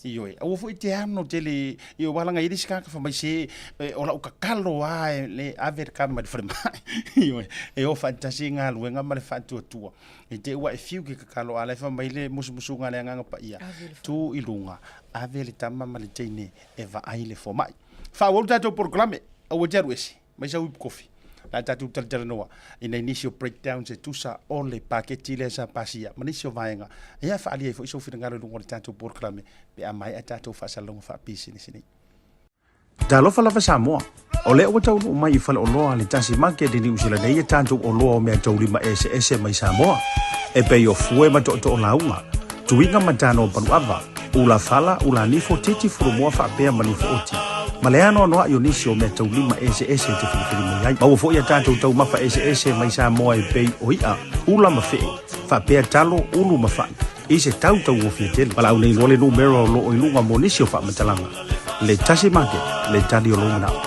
Ioe, aua foi e te ano tele, ioe, aua leaga e i ai le isi tagata fai mai se o lau tatalo lava e le ave le tama i le falemai. Ioe, e o faatasi galuega ma le faatuatua. I te i ua e fiu i ke tatalo, a o la e fai mai le musumusuga a le Agaga Paia, tu i luga, ave le tama ma le teine e vaai le fomai. Faaauau le tatou polokalame, aua e te alu ese, mai sau ipu kofi. La tatou talatalanoa i nai nisi o breakdowns e tusa o le paketi lea sa pasia ma nisi o vaega ia faaalia ai foi sou finagalo i luga o le tatou polokalame pe a maea tatou faasalalauga faapisinisi nei. Talofa lava Samoa! O lea ua taunuu mai i faleoloa a le Tasi Market i Niu Sila nei a tatou oloa o meataulima eseese mai Samoa, e pei o fue ma tootoo lauga, tuiga ma tano paluava, ula fala, ula nifo, titi fulumoa faapea ma nifo oti, ma le anoanoai o nisi o meataulima eseese e te filifili mai ai. Maua foi a tatou taumafa eseese mai Samoa e pei o i'a, ula ma fe'e, faapea talo, ulu ma fa'i, i se tau taugofie tele. Valaau nei loa le numera o loo i luga mo nisi o faamatalaga. Le Tasi Market, le tali o lou manao.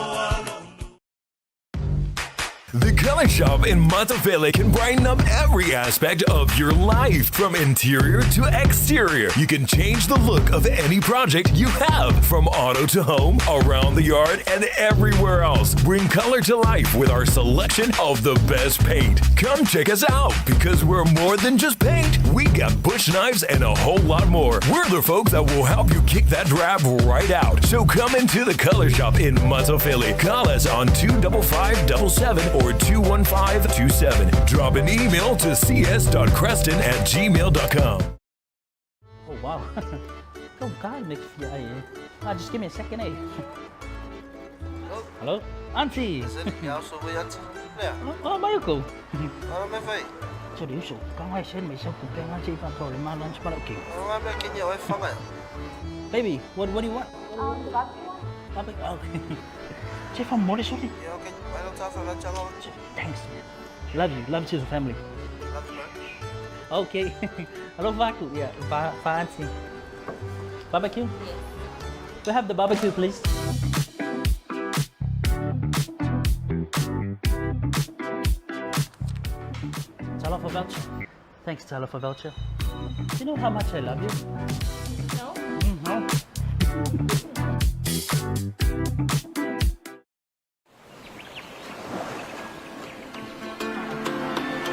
The Color Shop in Matafele can brighten up every aspect of your life, from interior to exterior. You can change the look of any project you have, from auto to home, around the yard, and everywhere else. Bring color to life with our selection of the best paint. Come check us out because we're more than just paint. We got bush knives and a whole lot more. We're the folks that will help you kick that drab right out. So come into the Color Shop in Matafele. Call us on 25577 or 21527. Drop an email to cs.creston@gmail.com. Oh, wow. Go God, make fia ai, eh. Ah, just give me a second, eh. Hello? Auntie! Oh, Mayuko. 这里手刚开始没收股票，这一般做你妈 lunch 不了给。Baby, what do you want? Barbecue one? Barbecue. Okay. 这份摩的兄弟。Thanks. Love you. Love to the family. Okay. Hello, Vaku. Yeah, Va, Va auntie. Barbecue? Yes. We have the barbecue, please. Talofa voucher. Thanks, Talofa voucher. Do you know how much I love you? No? No.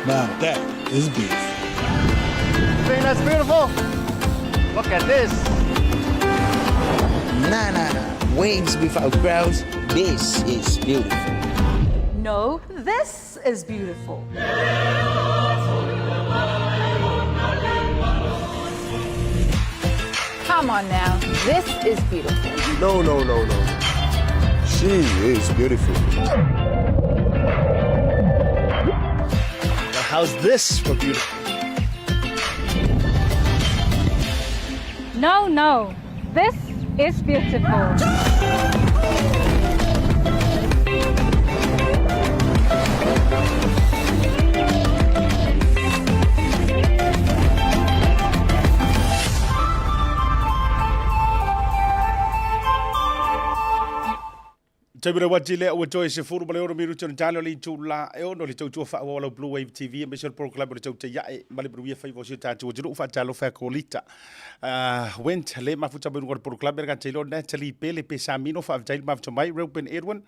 Now that is beautiful. Think that's beautiful? Look at this. Nah, nah, nah. Waves without crowds. This is beautiful. No, this is beautiful. Come on now. This is beautiful. No, no, no, no. She is beautiful. Now how's this for beautiful? No, no. This is beautiful. Taimi le uati lea ua toe 16 minute ona tali o le itula e 6 le tautua faaauau a lau Blue Wave TV aemaise o le polokalame o le tautai ae ma le manuia faiva o si o tatou atunuu. Faatalofa e Kolita. Went le mafuta mai luga o le polokalame le gata iloa Natalie Pele Pesamino faafetai le mafuta mai Reuben Edwin.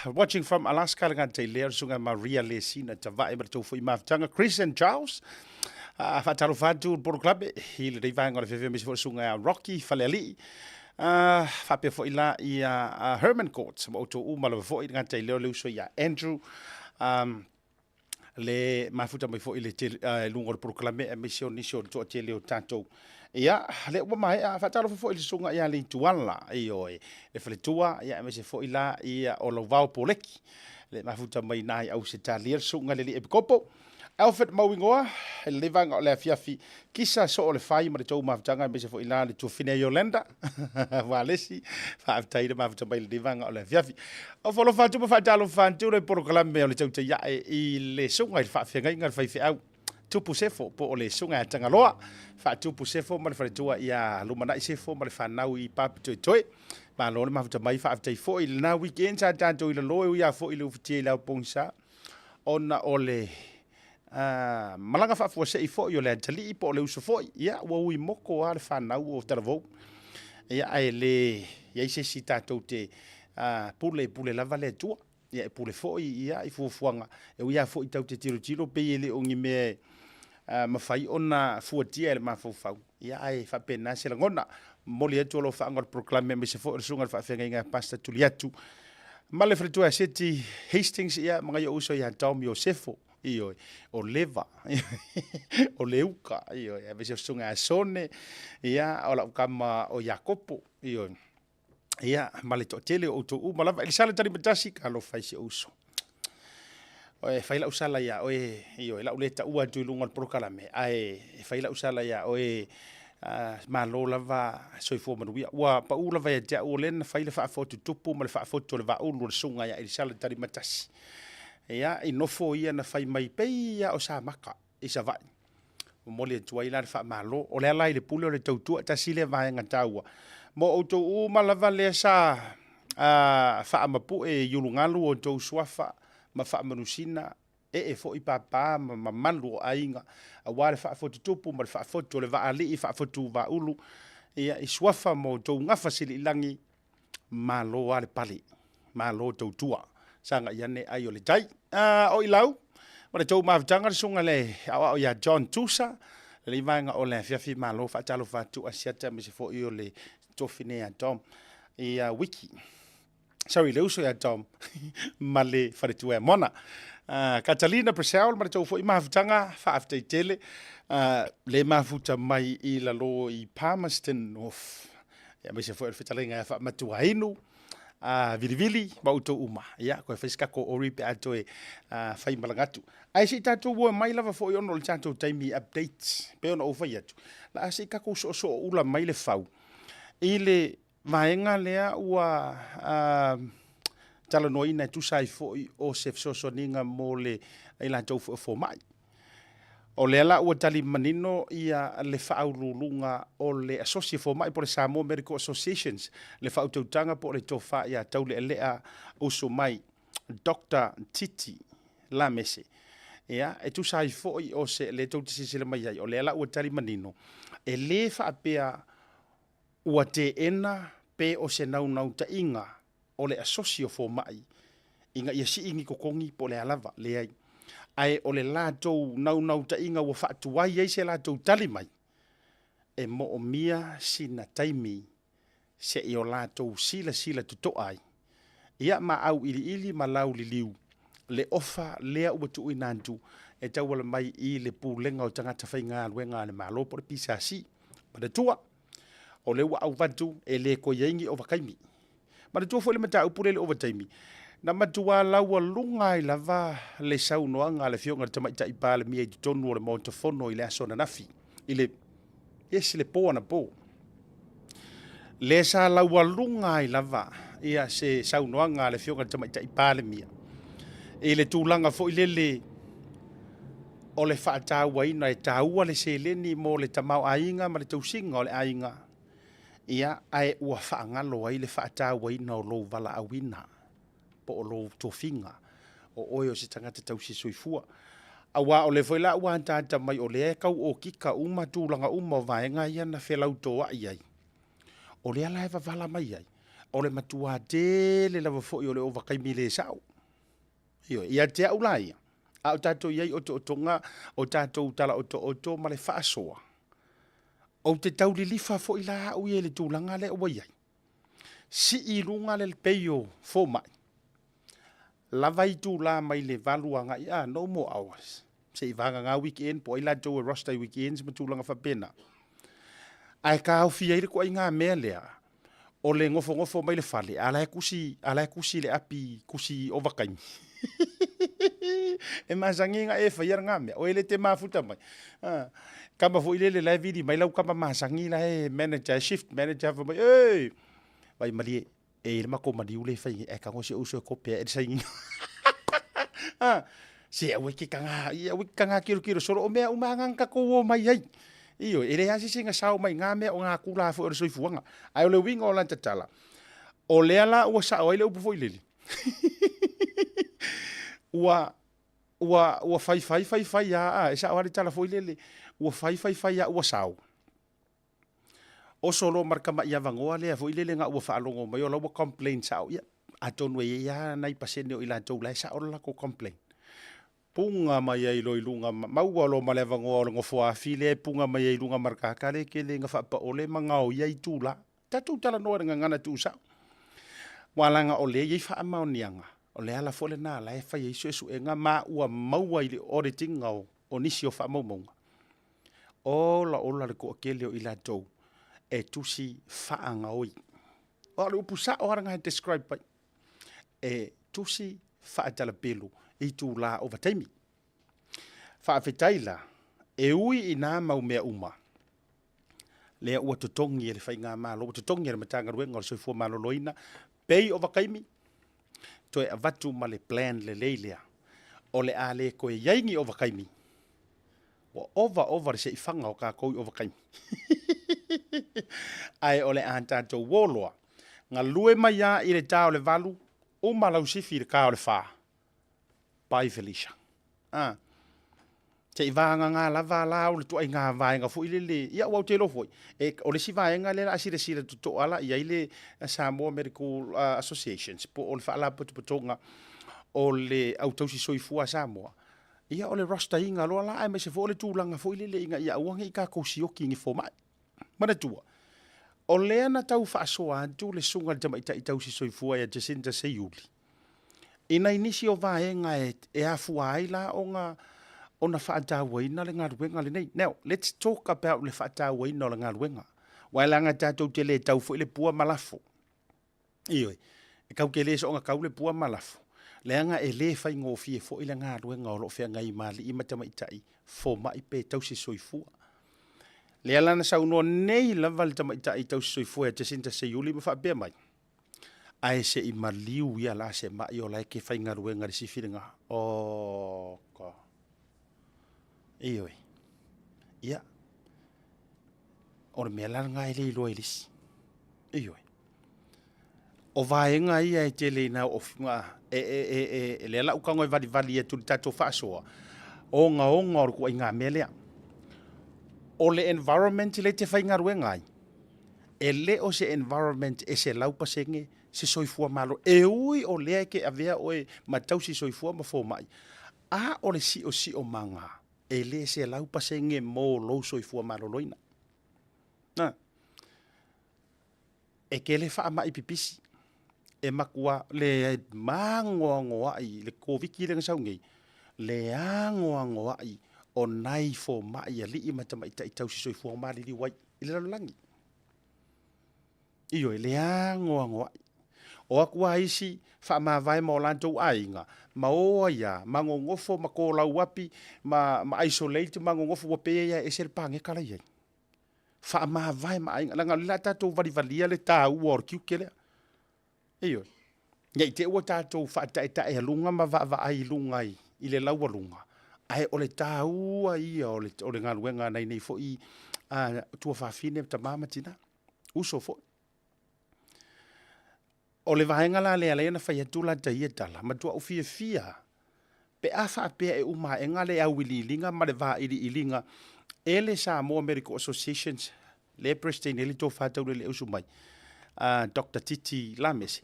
Watching from Alaska le gata i lea o le susuga Maria Lesina Tavae ma le tou foi mafutaga Chris and Charles. Faatalofa atu le polokalame i lenei vaega o le fefe aemaise foi o le susuga ia Rocky Falealii. Faapea foi la ia Herman Court ma outou uma lava foi, le gata i lea o le uso ia Andrew, le mafuta mai foi le luga o le polokalame aemaise o nisi o le toatele o tatou. Ia, lea ua maea, faatalofa foi i le susuga ia Leituala, ioe, le faletua, ia aemaise foi la ia o Lauvao Poleki, le mafuta mai na i Ausetalia, le susuga i le alii Epikopo. Alfred Mauigoa, i lenei vaega o le afiafi, kisa soo o le fai ma le tou mafutaga aemaise foi la le tuafine a Yolanda Walesi, faafetai le mafuta mai i lenei vaega o le afiafi. O folofa atu ma faatalofa atu le polokalame o le tautai ae i le susuga i le faafeagaiga le faifeau Tupu Sefo po o le susuga ia Tagaloa Faatupu Sefo ma le faletua ia Lumanai Sefo ma le fanau i Papitoetoe. Malo le mafuta mai, faafetai foi i lena weekend sa tatou i lalo e ui lava foi i le ufitia i le ao pogisa ona o le malaga faafuasei foi o le atalii po o le uso foi, ia ua ui moko lava le fanau o Talavou. Ia ae le i ai se isi tatou te pule, e pule lava le Atua. Ia e pule foi ia i fuafuaga, e ui lava foi tatou te tilotilo pei e le o ni mea e mafai ona fuatia e le mafaufau, ia ae faapena se lagona. Momoli atu alofaaga o le polokalame aemaise foi o le susuga i le faafeagaiga a Pastor Tuliatu ma le faletua ia Seti Hastings, ia ma nai ou uso ia Tom Iosefo, ioe, o Leva, o Leuka, ioe, aemaise o le susuga ia Sone, ia, o lau tama o Iakopo, ioe, ia, ma le toatele o outou uma lava. Elisala Talimatasi, talofa i si ou uso. E fai lau sala ia oe, ioe, lau le taua atu i luga o le polokalame, ae e fai lau sala ia oe, malo lava soifua manuia. Ua pau lava ia te au o lea na fai le faafotu tupu ma le faafotu o le vaaulu o le susuga ia Elisala Talimatasi. Ia, i nofo ia na fai mai pei lava o Samaka i Savaii. Momoli atu ai la le faamalo. O le ala i le pule o le tautua, tasi lea vaega taua. Mo outou uma lava lea sa faamapue i ulugalu o outou suafa ma faamanusina, ee foi papa ma mamalu o aiga, aua le faafotutupu ma le faafotu o le vaalii faafotu vaaulu, ia, i suafa ma outou gafa siliilagi, malo lava le pale, malo tautua, sagai ane ai o le tai. O i lau, ma le tou mafutaga le susuga i le aoao ia John Tusa, lenei vaega o le afiafi, malo faatalofa atu Asiata aemaise foi o le tofi nei ia Tom ia Wiki. Sorry, le uso ia Tom ma le faletua ia Mona. Catalina Purcell ma le tou foi mafutaga, faafetai tele, le mafuta mai i lalo i Palmerston North. Aemaise foi o le fetalaiga ia Faamatuainu, Vilivili ma outou uma. Ia, toe fai se tatou ori pe a toe fai malaga atu. Ae se i tatou o mai lava foi ona o le tatou taimi i updates, pei ona ou fai atu, la a se i tatou soosoo ula mai le fau i le vaega lea ua talanoaina e tusa ai foi o se fesoasoaniga mo le i latou foi o fomai. O lea la ua tali manino ia le faauluuluga o le Asosi a Fomai po o le Samoa Medical Associations, le faautautaga po o le tofa ia Taulealea Uso Mai, Doctor Titi Lamese. Ia, e tusa ai foi o se, lea tou te silasila mai ai, o lea la ua tali manino, e le faapea ua teena pe o se naunautaiga o le asosi o fomai ina ia sii ni totogi po o le a lava, leai. Ae o le latou naunautaiga ua faatuai ai se latou tali mai, e moomia sina taimi seia o latou silasila totoa ai ia ma auiliili ma lauliliu le ofa lea ua tuuina atu e tauala mai i le Pulega o Tagata Faigaluega a le Malo po o le PSC. Manatua, o lea ua avatu e le toe i ai ni ovataimi. Manatua foi le mataupu lea i le ovataimi, na matua laualuga ai lava le saunoaga a le Afioga i le Tamaitai Palemia i totonu o le Maota Fono i le aso ananafi, i le, yes, le po anapo. Lea sa laualuga ai lava ia se saunoaga a le Afioga i le Tamaitai Palemia i le tulaga foi lele o le faatauaina, e taua le seleni mo le tamaoaiga ma le tausiga o le aiga. Ia, ae ua faagalo ai le faatauaina o lou valaauina po o lou tofiga, o oe o se tagata tausi soifua. Aua o lea foi la ua ataata mai o lea e tau okika uma tulaga uma o vaega ia na felautoa'i ai, o lea la e vavala mai ai, o le matua tele lava foi o le ovataimi le sa'o. Ioe, ia te au la ia, a o tatou i ai i otootoga o tatou tala otooto ma le faasoa, ou te tau lilifa foi la au ia i le tulaga lea ua i ai. Sii i luga le pei o fomai, lava itula mai le 8 agai, ah, no more hours, se i vagana weekend po o ai latou e roster i weekends ma tulaga faapena. Ae taofi ai le ituaiga mea lea, o le nofonofo mai le fale, a la e kusi, a la e kusi le api kusi ovataimi. E masani ona e faia lena mea, oe le te mafuta mai. Ah, kama foi lele la e vili mai lau kama masani la e manager, e shift manager fai mai, ei, vai malie, e i le matou maliu le fai nei, ae tago si ou uso e kope ae le sainiga. Ah, se aua e te taga, aua e te taga tilotilo solo, o mea uma lava na tatou o mai ai. Ioe, e leai lava se isi na sao mai i na mea o na tula foi o le soifuaga. Ae o le uiga o lana tatala, o lea la ua sao ai le upu foi lele, ua, ua, ua fai fai fai fai lava, a, e sao lava le tala foi lele, ua fai fai fai lava ua sao. Oso loa ma le tamai avanoa lea foi lele na ua faalogo mai o la ua complain sao, ia atonu e i ai lava nai pasene o i latou la e sao le latou complain. Puna mai ai loa i luga, maua loa ma le avanoa o le nofoafi lea e puna mai ai i luga ma le tagata lea e tele ina faapaole ma gaoia itula. Tatou talanoa i le gagana tuusao. Aua leaga o lea e i ai faamaoniaga, o le ala foi lena la e fai ai suesuega ma ua maua i le audit ina o nisi o faamaumauga. Ola ola le toatele o i latou e tusi faagaoi. O le upu sao lava lena e describe ai. E tusi faatalapelu i itula ovataimi. Faafetai la, e ui i nā mau mea uma, lea ua totogi e le Faigamalo, ua totogi e le Matagaluega o le Soifua Maloloina, pei ovataimi, toe avatu ma le plan lelei lea, o le a le toe i ai ni ovataimi, Ua ova ova le seifaga o tatou i ovataimi. Ae o le a tatou o loa, galue mai lava i le ta o le 8, uma lau sifi i le ta o le 4. Bye Felicia. Ah. Se i vagana lava la o le ituaiga vaega foi lele, ia aua ou te iloa foi, e, o le isi vaega lea o le a silasila totoa la i ai le Samoa Medical Associations po o le Faalapotopotoga o le Au Tausi Soifua a Samoa, Ia o le roster ina loa la aemaise foi o le tulaga foi lele ina ia aua ne i tatou sioki i ni fomai. Manatua, o lea na tau faasoa atu le susuga i le tamaitai tausi soifua ia Jacinta Seiuli i nai nisi o vaega e, e afua ai la ona ona faatauaina le galuega lenei. Now, let's talk about le faatauaina o le galuega. Aua leaga tatou te le tau foi le pua ma lafo. Ioe, e kau te le soona kau le pua ma lafo, leaga e le faigofie foi le galuega o lo o feagai ma alii ma tamaitai fomai pe tausi soifua. Lea la na saunoa nei lava le tamaitai tausi soifua ia Jacinta Seiuli ma faapea mai, ae se i maliu ia la se mai o la e ke faigaluega i le sifi lena. Oh, ka. Ioe. Ia, o le mea la lena e le iloa e le isi. Ioe. O vaega ia e tele ina e, e, e, e, lea la ou tago e valivali atu i le tatou faasoa, ogaoga o le ituaiga mea lea. O le environment lea e te faigaluega ai, e le o se environment e 100% se soifua malo. E ui o lea e te avea oe ma tausi soifua ma fomai, a o le siosiomaga e le 100% mo lou soifua maloloina. Na. E tele faamai pipisi e matua le magoagoa'i le Koviti lea na sau nei, le agoagoa'i o nai fomai alii ma tamaitai tausi soifua maliliu ai i le lalolagi. Ioe, le agoagoa'i. O atu a isi faamavae ma o latou aiga, ma o ai lava, ma nonofo ma kolauapi ma, ma isolate ma nonofo ua pei ai lava e ese le paneta la e i ai. Faamavae ma aiga, leaga o lea o le a tatou valivalia le taua o le tiute lea. Ioe. Ne i te i ua tatou faataetaealuga ma vaavaai i luga i le laualuga, ae o le taua ia o le, o le galuega a nai nei foi tuafafine, tama ma tina. Uso foi. O le vaega la lea lea na fai atu la ta ia tala, matua ou fiafia pe a faapea e uma aega le auiliiliga ma le vailiiliga e le Samoa Medical Associations le President e le tofa tauleleusu mai Doctor Titi Lamese.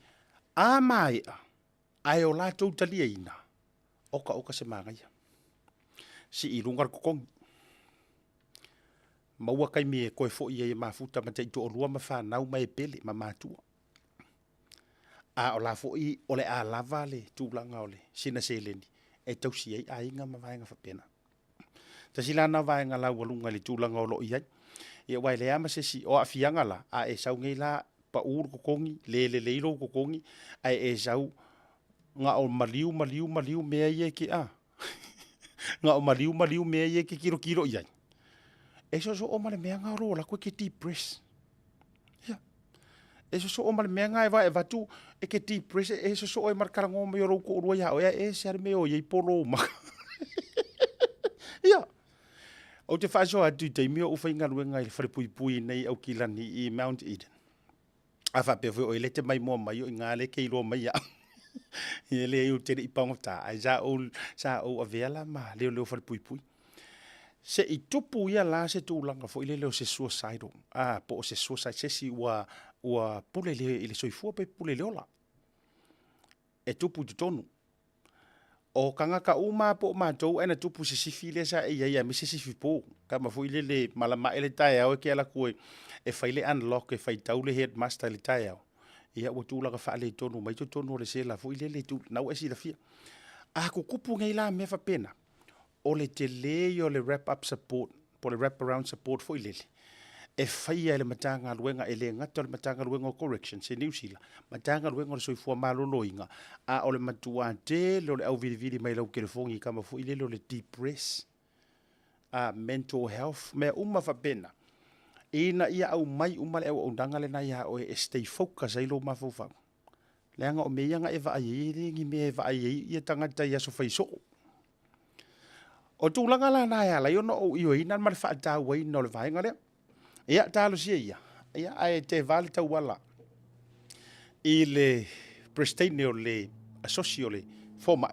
A maea ae o latou taliaina, oka oka se manaia. Sii i luga le totogi. Maua taimi e toe foi ai e mafuta ma taitoalua ma fanau ma e pele ma matua. A o la foi o le a lava le tulaga o le sina seleni e tausi ai aiga ma vaega faapena. Tasi la na vaega laualuga i le tulaga o lo o i ai. Ia aua e leai lava ma se isi, o aafiaga la, a e sau nei la pau le totogi, le lelei lou totogi, ae e sau na o maliu, maliu, maliu mea ia e te, a? Na o maliu, maliu mea ia e te tilotilo i ai. E soosoo ma le mea na o lou alu atu e te depress. Ia. E sosoo ma le mea lena e avatu e te depress, e sosoo ai ma le talanoa mai o lou toalua ia oe, ae ese lava le mea o i ai polo ou maka. Ia. Ou te faasoa atu i taimi o ou faigaluega i le falepuipui nei i Aukilani i Mount Eden. A faapea foi o oe lea e te maimoa mai o i ina lea e te iloa mai au. Ia leai ou te le i pagota, ae sa ou, sa ou avea la ma leoleo falepuipui. Se i tupu ia la se tulaga foi lele o se suicidal, a, po o se suicide, se isi ua, ua pule i le soifua pe pule i le ola. E tupu i totonu. O tagata uma lava po o matou ae na tupu i se sifi lea sa e i ai aemaise sifi po. Tama foi lele malama ae le taeao e te alu atu e fai le unlock e faitau le headmaster i le taeao. Ia ua tulaga faaletonu mai totonu o le sela foi lele, na ua e silafia. A tutupu nei la mea faapena, o le tele ia o le wrap up support po o le wrap around support foi lele e faia e le Matagaluega, e le gata o le Matagaluega o Corrections i Niu Sila, Matagaluega o le Soifua Maloloina, a o le matuā tele o le auvilivili mai lau telefoni i tama foi lele o le depress, a mental health, mea uma faapena, ina ia aumai uma le auaunaga lena ia oe e stay focus ai lou mafaufau. Leaga o mea ia na e vaai ai, e le ni mea e vaai ai ia tagata i aso fai soo. O tulaga la na e ala ai ona ou ioeina ma le faatauaina o le vaega lea. Ia, talosia ia, ia ae teva le tauala i le Peresetene o le Asosi o le Fomai,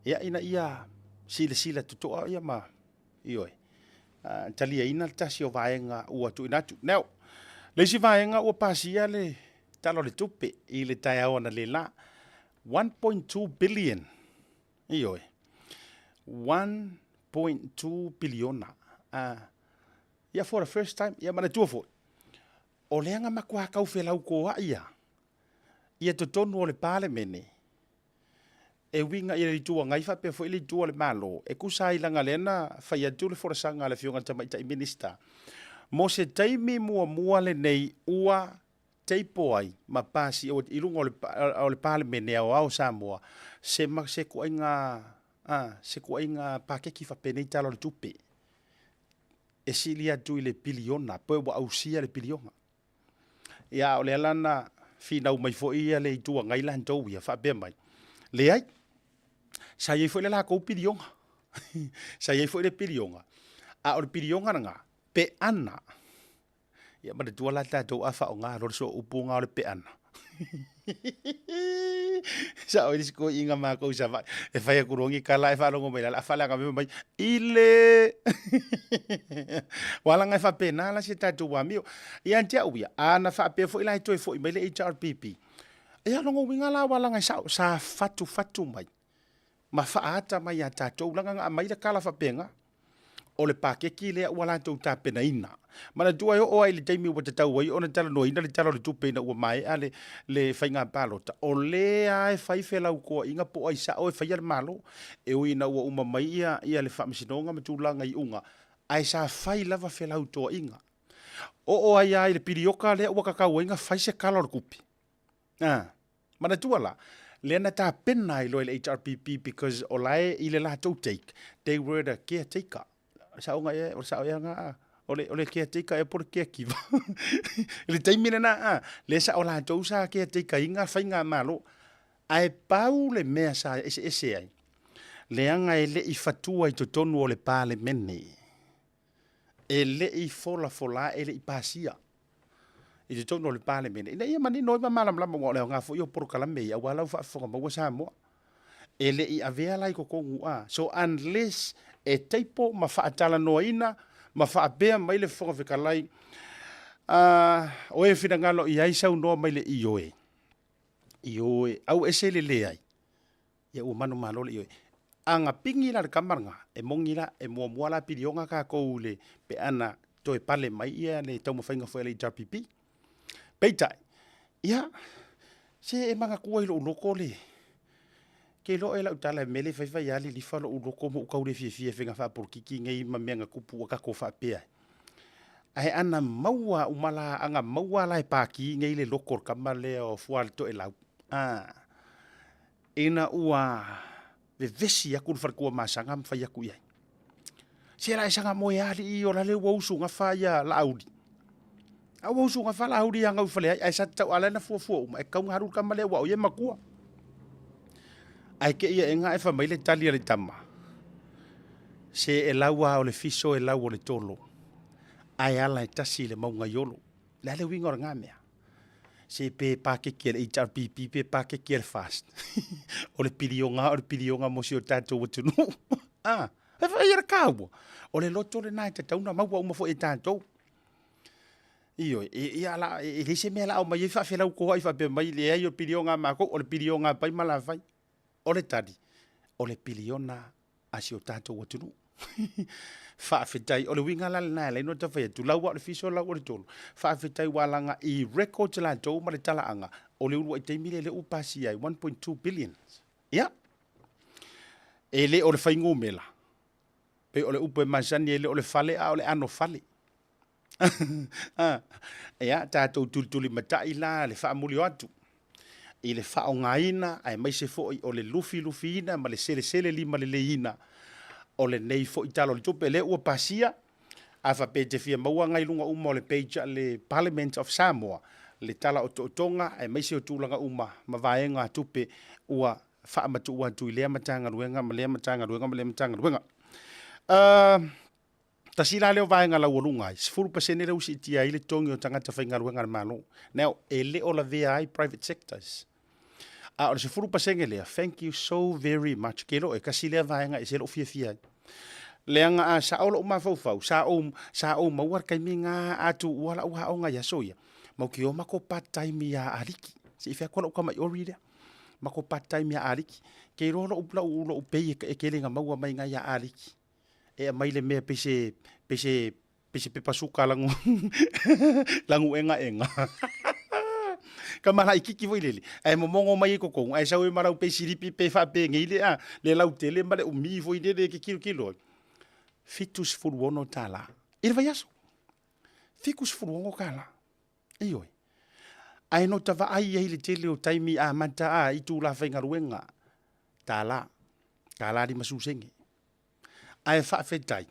ia, ina ia silasila totoa ia ma Ioe. Taliaina le tasi o vaega ua tuuina atu. Now, le isi vaega ua pasia le Tala o le Tupe i le taeao analeila, 1.2 billion. Ioe. 1.2 piliona. Ia for the first time, ia manatua foi, o lea na matua tau felautoa'i lava ia totonu o le Palemene E uiga i le Itu Agai faapea foi le Itu a le Malo, e tusa ai leaga lea na fai atu le folasaga a le Afioga i le Tamaitai Minisita, mo se taimi muamua lenei ua table ai ma pasi i luga o le Palemene Aoao o Samoa se se ituaiga se ituaiga paketi faapenei Tala o le Tupe e sili atu i le piliona pe ua ausia le piliona. Ia, a o lea la na finau mai foi ia le Itu Agai latou ia, faapea mai, leai, sa i ai foi le latou piliona. Sa i ai foi le piliona, a o le piliona lena, pe ana. Ia manatua la tatou a faaaoga loa le sooupu lena o le peana. Sa oi le isi toeaiina matou i Savaii, e fai atu loa ni tala ae faalogo mai lala, faaleaga mai mai, i le Aua leaga e faapena la si a tatou amio. Ia te au ia, a na faapea foi la e toe foi mai le HRPP, ia o lona uiga la aua leaga e sao, sa fatufatu mai ma faaata mai ia tatou, leaga na aumai le tala faapena, o le paketi lea ua latou tapenaina. Manatua e oo lava i le taimi ua tatau ai ona talanoaina le Tala o le Tupe ina ua maea le, le faiga palota, o lea lava e fai felautoaʻiga po o ai sao e faia le Malo. E ui ina ua uma mai ia, ia le Faamasinoga ma tulaga iuga, ae sa fai lava felautoaʻiga. Oo ai lava i le pilioka lea ua tatau ai ona fai se Tala o le Tupe. A, manatua la, lea na tapena ai loa e le HRPP because o la e i le latou take, they were the caretaker. Saoga ea, o le sao ea na, o le, o le caretaker ea po o le caregiver. I le taimi lena, a, lea sa o latou sa caretaker ina faigamalo. Ae pau le mea sa eseese ai, leaga e le i fatua i totonu o le Palemene. E le i folafola, e le i pasia. i totonu o le Palemene, ina ia manino ai ma malamalama, aua o le aoga foi o polokalame ia aua lau faafofoga maua Samoa. E le i avea la i totonu a. So unless e table ma faatalanoaina ma faapea mai le Fofoga Fetalai, a, o e finagalo i ai saunoa mai le ioe, ioe, au ese le leai. Ia ua manumalo le ioe. A na pigi la le tama lena, e moni la, e muamua la piliona tatou i le pe ana toe pale mai ia le taumafaiga foi a le HRPP. Peitai, ia, se e manatua i lou loto le, ke iloa oe lau tala i mea lea e fai fai lava lilifa lou loto ma ou tau le fiafia i faiga faapolokiki nei ma mea na tupu ua tatou faapea ai. Ae ana maua uma la, ana maua la e Pati nei le loto o le tama lea o Fualetoelau, a, ina ua vevesi atu le faletua masaga ma fai atu i ai. Se la e saga moe alii o lale ua usu gafa ia Laauli. A ua usu gafa Laauli ia gau i fale ai, ae sa tatau ala na fuafua uma, e tatau ona alu le tama lea aua o ia e matua. Ae te i aega ae fai mai le tali a le tama, se e lau lava o le fiso e lau o le tolo, ae ala e tasi i le mauga i Olo. O le a le uiga o lena mea? Se pe pakeke a le HRPP pe pakeke a le FAST, o le piliona o le piliona mo si o tatou atunuu. Ah, e fai e le kaua. O le loto lena e tatau ona maua uma foi e tatou. Ioe, e, e, ala, e leai se mea o le a omai ai faafelautoai faapea mai, leai o le piliona a matou, o le piliona a Pai ma Lafai. O le tali, o le piliona a si o tatou atunuu. Faafetai. O le uiga la lena e ala ai ona ta fai atu, lau lava o le fiso, lau o le tolo. Faafetai ua alaga i records latou ma le talaaga o le uluai taimi lea lea ua pasia ai, 1.2 billion. Ia, e le o le fuainumera, pei o le upu e masani e le o le fale a o le anofale. Ia, tatou tulitulimatai la le faamuli o atu i le faaaogaina aemaise foi o le lufilufiina ma le selesele limaleleiina o lenei foi Tala o le Tupe. Lea ua pasia, a faapea e te fia maua agai i luga uma o le page a le Parliament of Samoa, le Tala o Tootoga aemaise o tulaga uma ma vaega tupe ua faamatuu atu i lea Matagaluega ma lea Matagaluega ma lea Matagaluega. Tasi la lea o vaega laualuga ai, 10% lea ua siitia ai le totogi o tagata faigaluega a le Malo. Now, e le o lavea ai private sectors. A o le 10% lea, thank you so very much. Ke loe, kasi lea vaega e ese lou fiafia ai. Leaga a sao lou mafaufau, sa ou, sa ou maua le taimi na a tuua lau aoga i aso ia, mau ki o makou part time ia Aliki. Se i fai atu lou tama i ori lea. Makou part time ia Aliki. Ke iloa lou, lou, lou pay e tele na maua mai na ia Aliki. E aumai le mea pei se, pei se, pei se pepa suka lagu, lagu egaega. Ka malaikiki foi lele, ae momogo mai ai totonu, ae sau ai ma lau peisilipi pe faapenei le a, le lautele ma le umi foi lele e te kilokilo ai. $76 i le vaiaso. $76. Ioe. Ae no ta vaai ai i le tele o taimi amata a itula faigaluega, tala, tala 50 sene. Ae faafetai,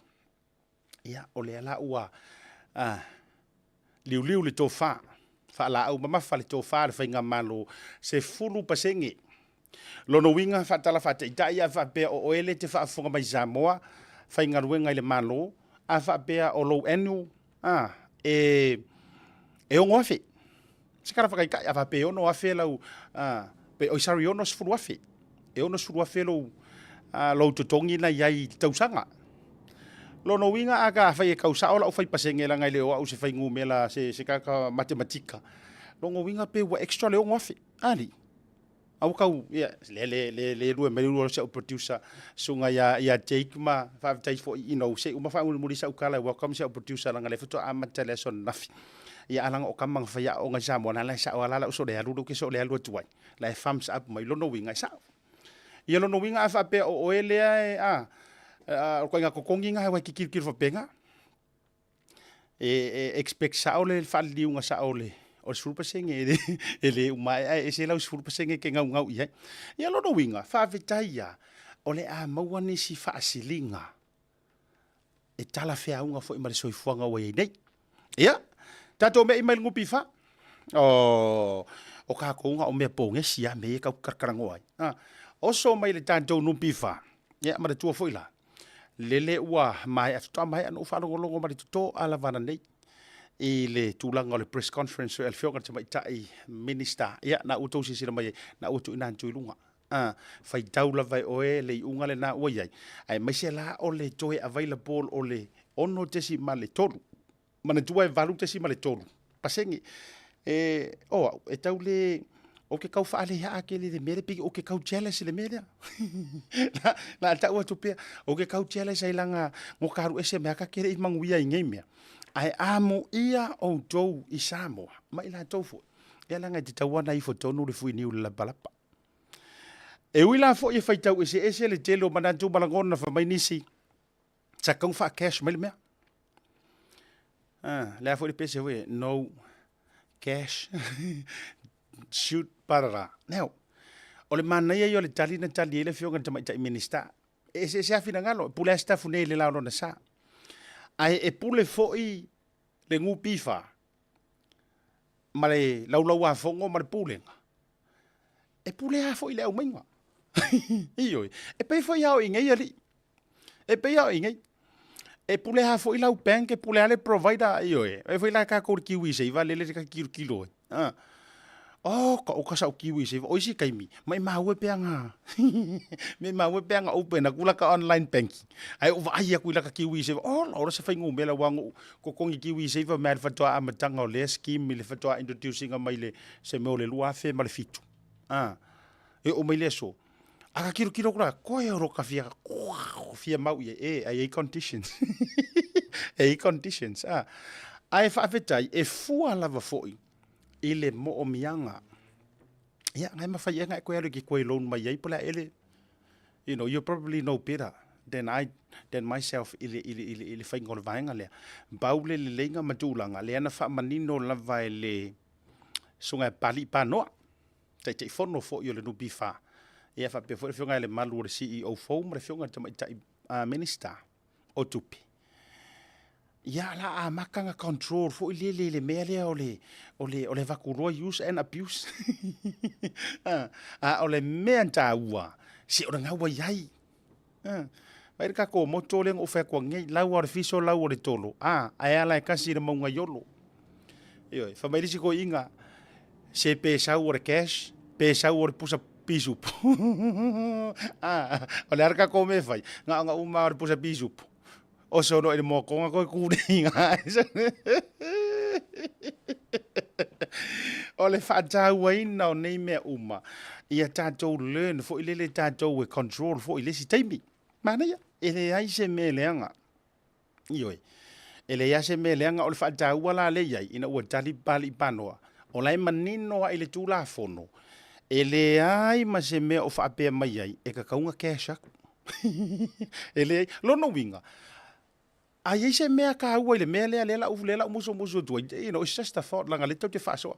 ia, o lea la ua a, liuliu le tofa, faalaau mamafa le tofa a le Faigamalo, 10%. Lona uiga, faatala faataitai a faapea o oe lea e te faafofoga mai Samoa, faigaluega i le Malo, a faapea o lou annual, a, e, e $6,000. Se tala faataitai, a faapea e $6,000 lau, a, pe, oi sorry, e $60,000. E $60,000 lou, a, lou totogi na i ai i le tausaga. Lona uiga, a ka fai e kau sao lau fai pasene leaga e le o au se fuainumera, se, se tagata matematika, lona uiga pe ua extra le $6,000. Alii. A ua tau, ia, le, le, le, le lue mai lua si au producer, susuga ia, ia Jake ma faafetai foi, you know, se i uma faamulimuli sau tala e welcome si au producer leaga lea faatoa amata i le aso ananafi. Ia, a leaga o tama na fai aoga i Samoa, na la e sao lava la lau sole alu lea ou te sole alu atu ai, la e thumbs up mai, lona uiga e sao. Ia lona uiga a faapea o oe lea e, a, a, o le ituaiga totogi lena aua e te tilotilo faapena. E expect sao le faaliliuga sao o le 10% e le uma ae ae ese lau 10% e te gaugau i ai. Ia lona uiga, faafetai ia, o le a maua nisi faasiliga e talafeauga foi ma le soifuaga ua i ai nei. Ia, tatou me'i mai le NPF. Oh, o kākou na o mea pogesi a me e kau karakaranoa ai. Ah, oso mai le tatou NPF. Ia, manatua foi la, lele ua maea, faatoa maea ona ou faalogologo ma le toto a lava ananei. i le tulaga o le press conference foi a le Afioga i le Tamaitai Minisita. Ia, na ua outou silasila mai ai, na ua tuuina atu i luga. A, faitau lava e oe le iuga lena ua i ai, aemaise la o le toe available o le 6.3. Manatua e 8.3%. E, o au, e tau le, ou te tau faalea'a tele i le mea lea, pei ou te tau jealous i le mea lea. Na, na tau atu pea, ou te tau jealous ai laga no ka alu ese mai a ka te le i manuia i nei mea. Ae amuia outou i Samoa, ma i latou foi, ia leaga e tatau lava ona ifo tonu le fuiniu i le lapalapa. E ui la foi e faitau eseese le tele o manatu ma lagona fai mai nisi, sa tatau ona faa-cash mai le mea. Ah, le a foi le pese foi, no cash, shoot parara. Now, o le manaia ia o le tali na tali ai le afioga i le Tamaitai Minisita. E eseese lava finagalo, e pule lava Sitafune i le la o lona sa. Ae e pule foi le NPF ma le Laulauafono ma le Pulega, e pule lava foi i le aumaiga. Ioe, e pei foi lava o i nei alii. E pei lava o i nei. E pule lava foi lau bank, e pule lava le provider, ioe. E foi la tatou le kiwi saver lele ta te tilotilo ai. A. Oh, ka oka sau kiwi saver. O isi taimi, maimau e pe aga, maimau e pe aga open aku laka online banking. Ae ou vaai aku i laka kiwi saver, oh, ola se fuainumera ua na ou totogi kiwi saver mai le faatoa amataga o lea scheme i le faatoa introduce ina mai le se mea o le 2007. A. E oo mai le aso, a ka tilotilo aku la, koe o ka fia, fia mau i ai, e, ai ai conditions. E i ai conditions. A. Ae faafetai, e fua lava foi i le moomiaga. Ia, na e mafai ea na e toe alu e te toe loan mai ai po o le a ea le, you know, you probably know better than I, than myself i le, i le, i le, i le faiga o le vaega lea. Pau le leleiga ma tulaga, lea na faamanino lava e le Susuga ia Papalii Panoa, Taitaifono foi o le NPF, ia faapea foi le Afioga ia Lemalu o le CEO fou ma le Afioga i le Tamaitai Minisita o Tupe. Ia, la amata na control foi lele i le mea lea o le, o le, o le avatu loa use and abuse. A o le mea taua, se o lena ua i ai. Vaai le tatou moto lea na ou fai atu nei, lau lava o le fiso, lau o le tolo. A, ae ala e tasi i le mauga i Olo. Ioe, fai mai le isi toeaina, se pe sau o le cash, pe sau o le pusa pisupo. A, o le a le tatou mea e fai? Na ona uma lava o le pusa pisupo. Oso loa i le moakoga koe ku nei ga. O le faatauaina o nei mea uma, ia tatou learn foi lele tatou e control foi i le isi taimi. Manaia, e leai se mea leaga. Ioe, e leai lava se mea leaga o le faataua la lea e i ai, ina ua tali Papalii Panoa, o la e manino lava i le Tulafono, e leai ma se mea o faapea mai ai e tatau ona cash atu. E leai. Lona uiga, a i ai se mea taua i le mea lea, lea la ou, lea la ou musumusu atu ai, you know, it's just a thought, leaga o lea tou te faasoa.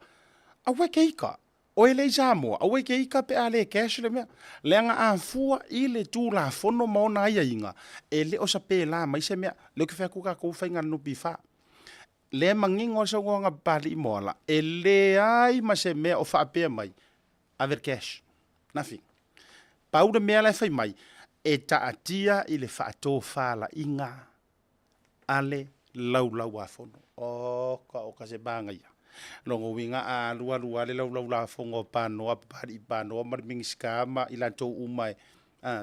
Aua e te ika. Oe le i Samoa, aua e te ika pe a le cash le mea. Leaga a fua i le Tulafono ma ona aiaiga, e le o sapelā mai se mea. Lea ou te fai atu tatou faiga NPF. Lea e manino le saunoaga a Papalii Moala, e leai ma se mea o faapea mai, ave le cash. Nothing. Pau le mea la e fai mai, e taatia i le faatofalaiga a le Laulauafono. Oka oka se manaia. Lona uiga a alualu lava le Laulaulafono a Panoa, Papalii Panoa ma le Minisita ma i latou uma e,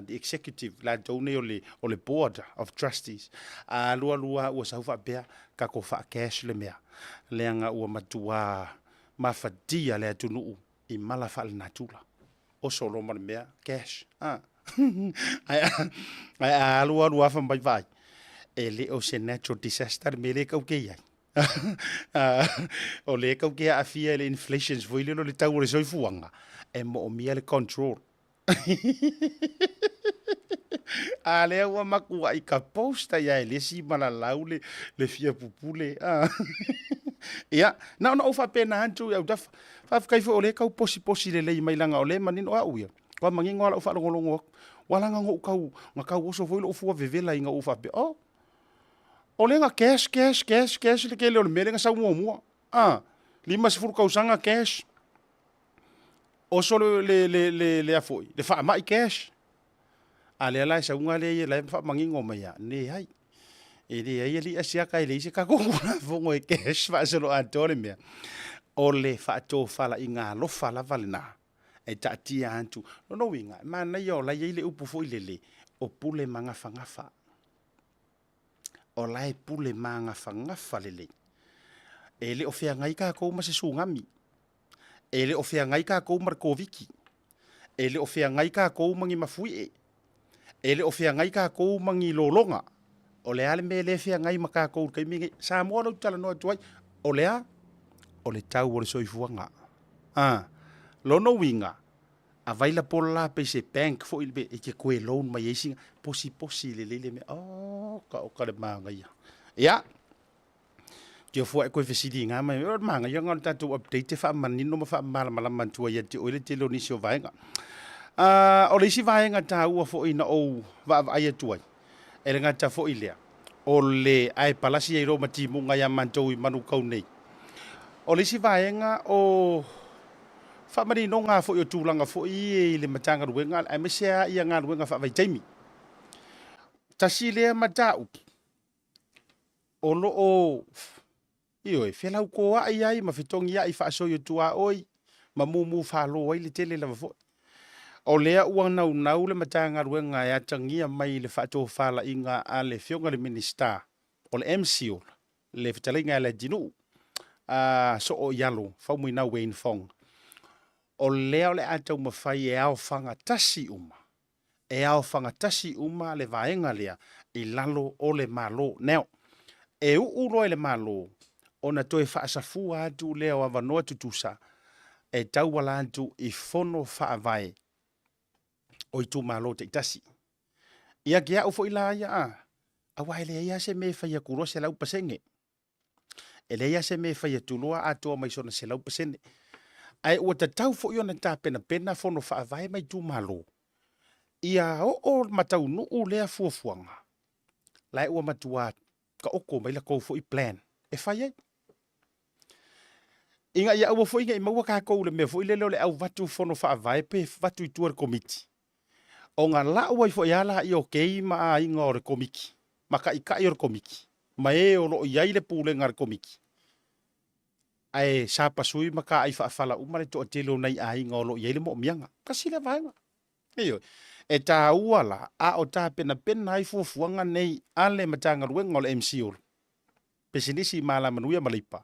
the executive, latou nei o le, o le Board of Trustees, a alualu lava ua sau faapea, tatou faa-cash le mea, leaga ua matua mafatia le atunuu i mala faalenatura. Oso loa ma le mea, cash. A. Ae, ae a alu alu lava fai mai vaai, e le o se natural disaster le mea lea e tau te i ai. o lea e tau te aafia i le inflations foi lele o le tau o le soifuaga, e moomia le control. A lea ua matuai ka post ai lava e le isi malalau le, le fia pupule. Ia, na ona ou faapena atu i autafa. Faafetai foi o lea e tau posiposi lelei mai leaga o lea e manino au ia. Ua manino lava lau faalogologo atu. Ua laga na ou tau, na tau oso foi lou fua vevela ina ua faapea, oh, o lea na cash, cash, cash, cash le tele o le mea lea na sau muamua. Ah, 50 tausaga cash. Oso le, le, le, le, le a foi, le faamai cash. A lea la e sauga lea ia, la e faamanino mai lava, leai. E leai alii asiaka e leai se tatou Tulafono e cash faasoloatoa le mea. O le faatofalaiga alofa lava lena e taatia atu. Lona uiga, e manaia o la e i ai le upu foi lele, o pule magafagafa. O la e pule magafagafa lelei. E le o feagai tatou ma se tsunami. E le o feagai tatou ma le Koviti. E le o feagai tatou ma ni mafuie. E le o feagai tatou ma ni lologa. O le a le mea lea e feagai ma tatou i le taimi lenei? Samoa lea ou te talanoa atu ai, o le a? O le tau o le soifuaga. A, lona uiga, available la pe se bank foi le e te toe loan mai ai sina posiposi lelei le mea. Oh, ka oka le manaia. Ia, te ofua e koe fesiliga mai, o le manaia na o le tatou update e faamanino ma faamalamalama atu ai ia te oe le tele o nisi o vaega. O le isi vaega taua foi na ou vaavaai atu ai, e le gata foi lea, o le ae palasi ai loa ma timuga ia matou i Manukau nei. O le isi vaega o faamaninoga foi o tulaga foi i le Matagaluega aemaise lava ia galuega faavaitaimi. Tasi lea mataupu o lo o, ioe, felautoa'i ai ma fetogia'i faasoiotuaoi ma mumu falo ai le tele lava foi. O lea ua naunau le Matagaluega e atagia mai i le faatofalaiga a le Afioga i le Minisita o le MCIL, le fetalaiga ia Leatinuu a Sooialo Faumuina Wayne Fong, o lea o le a taumafai e aofagatasi uma e aofagatasi uma le vaega lea i lalo o le Malo. Now, e uu loa i le Malo ona toe faasafua atu lea o avanoa tutusa e tauala atu i fono faavae o itumalo taitasi. Ia te au foi la ia a, aua e leai lava se mea e fai atu loa 100%. E leai lava se mea e fai atu loa atoa mai sona 100%. Ae ua tatau foi ona tapenapena fono faavae ma itumalo ia oo ma taunuu lea fuafuaga, la ua matua taoto mai la tou foi plan e fai ai. Ina ia aua foi ne i maua tatou i le mea foi lele o le auvatu fono faavae pe avatu i tua i le Komiti, ona lau ai foi lava laia o kei ma aiga o le Komiti, ma taitai o le Komiti, ma e o lo o i ai le pulega a le Komiti, ae sapasui ma taai faafala uma le toatele o nai aiga o lo o i ai le moomiaga. Tasi lea vaega. Ioe. E taua la, a o tapenapena ai fuafuaga nei a le Matagaluega o le MCIL, Pisinisi ma Alamanuia ma Leipa,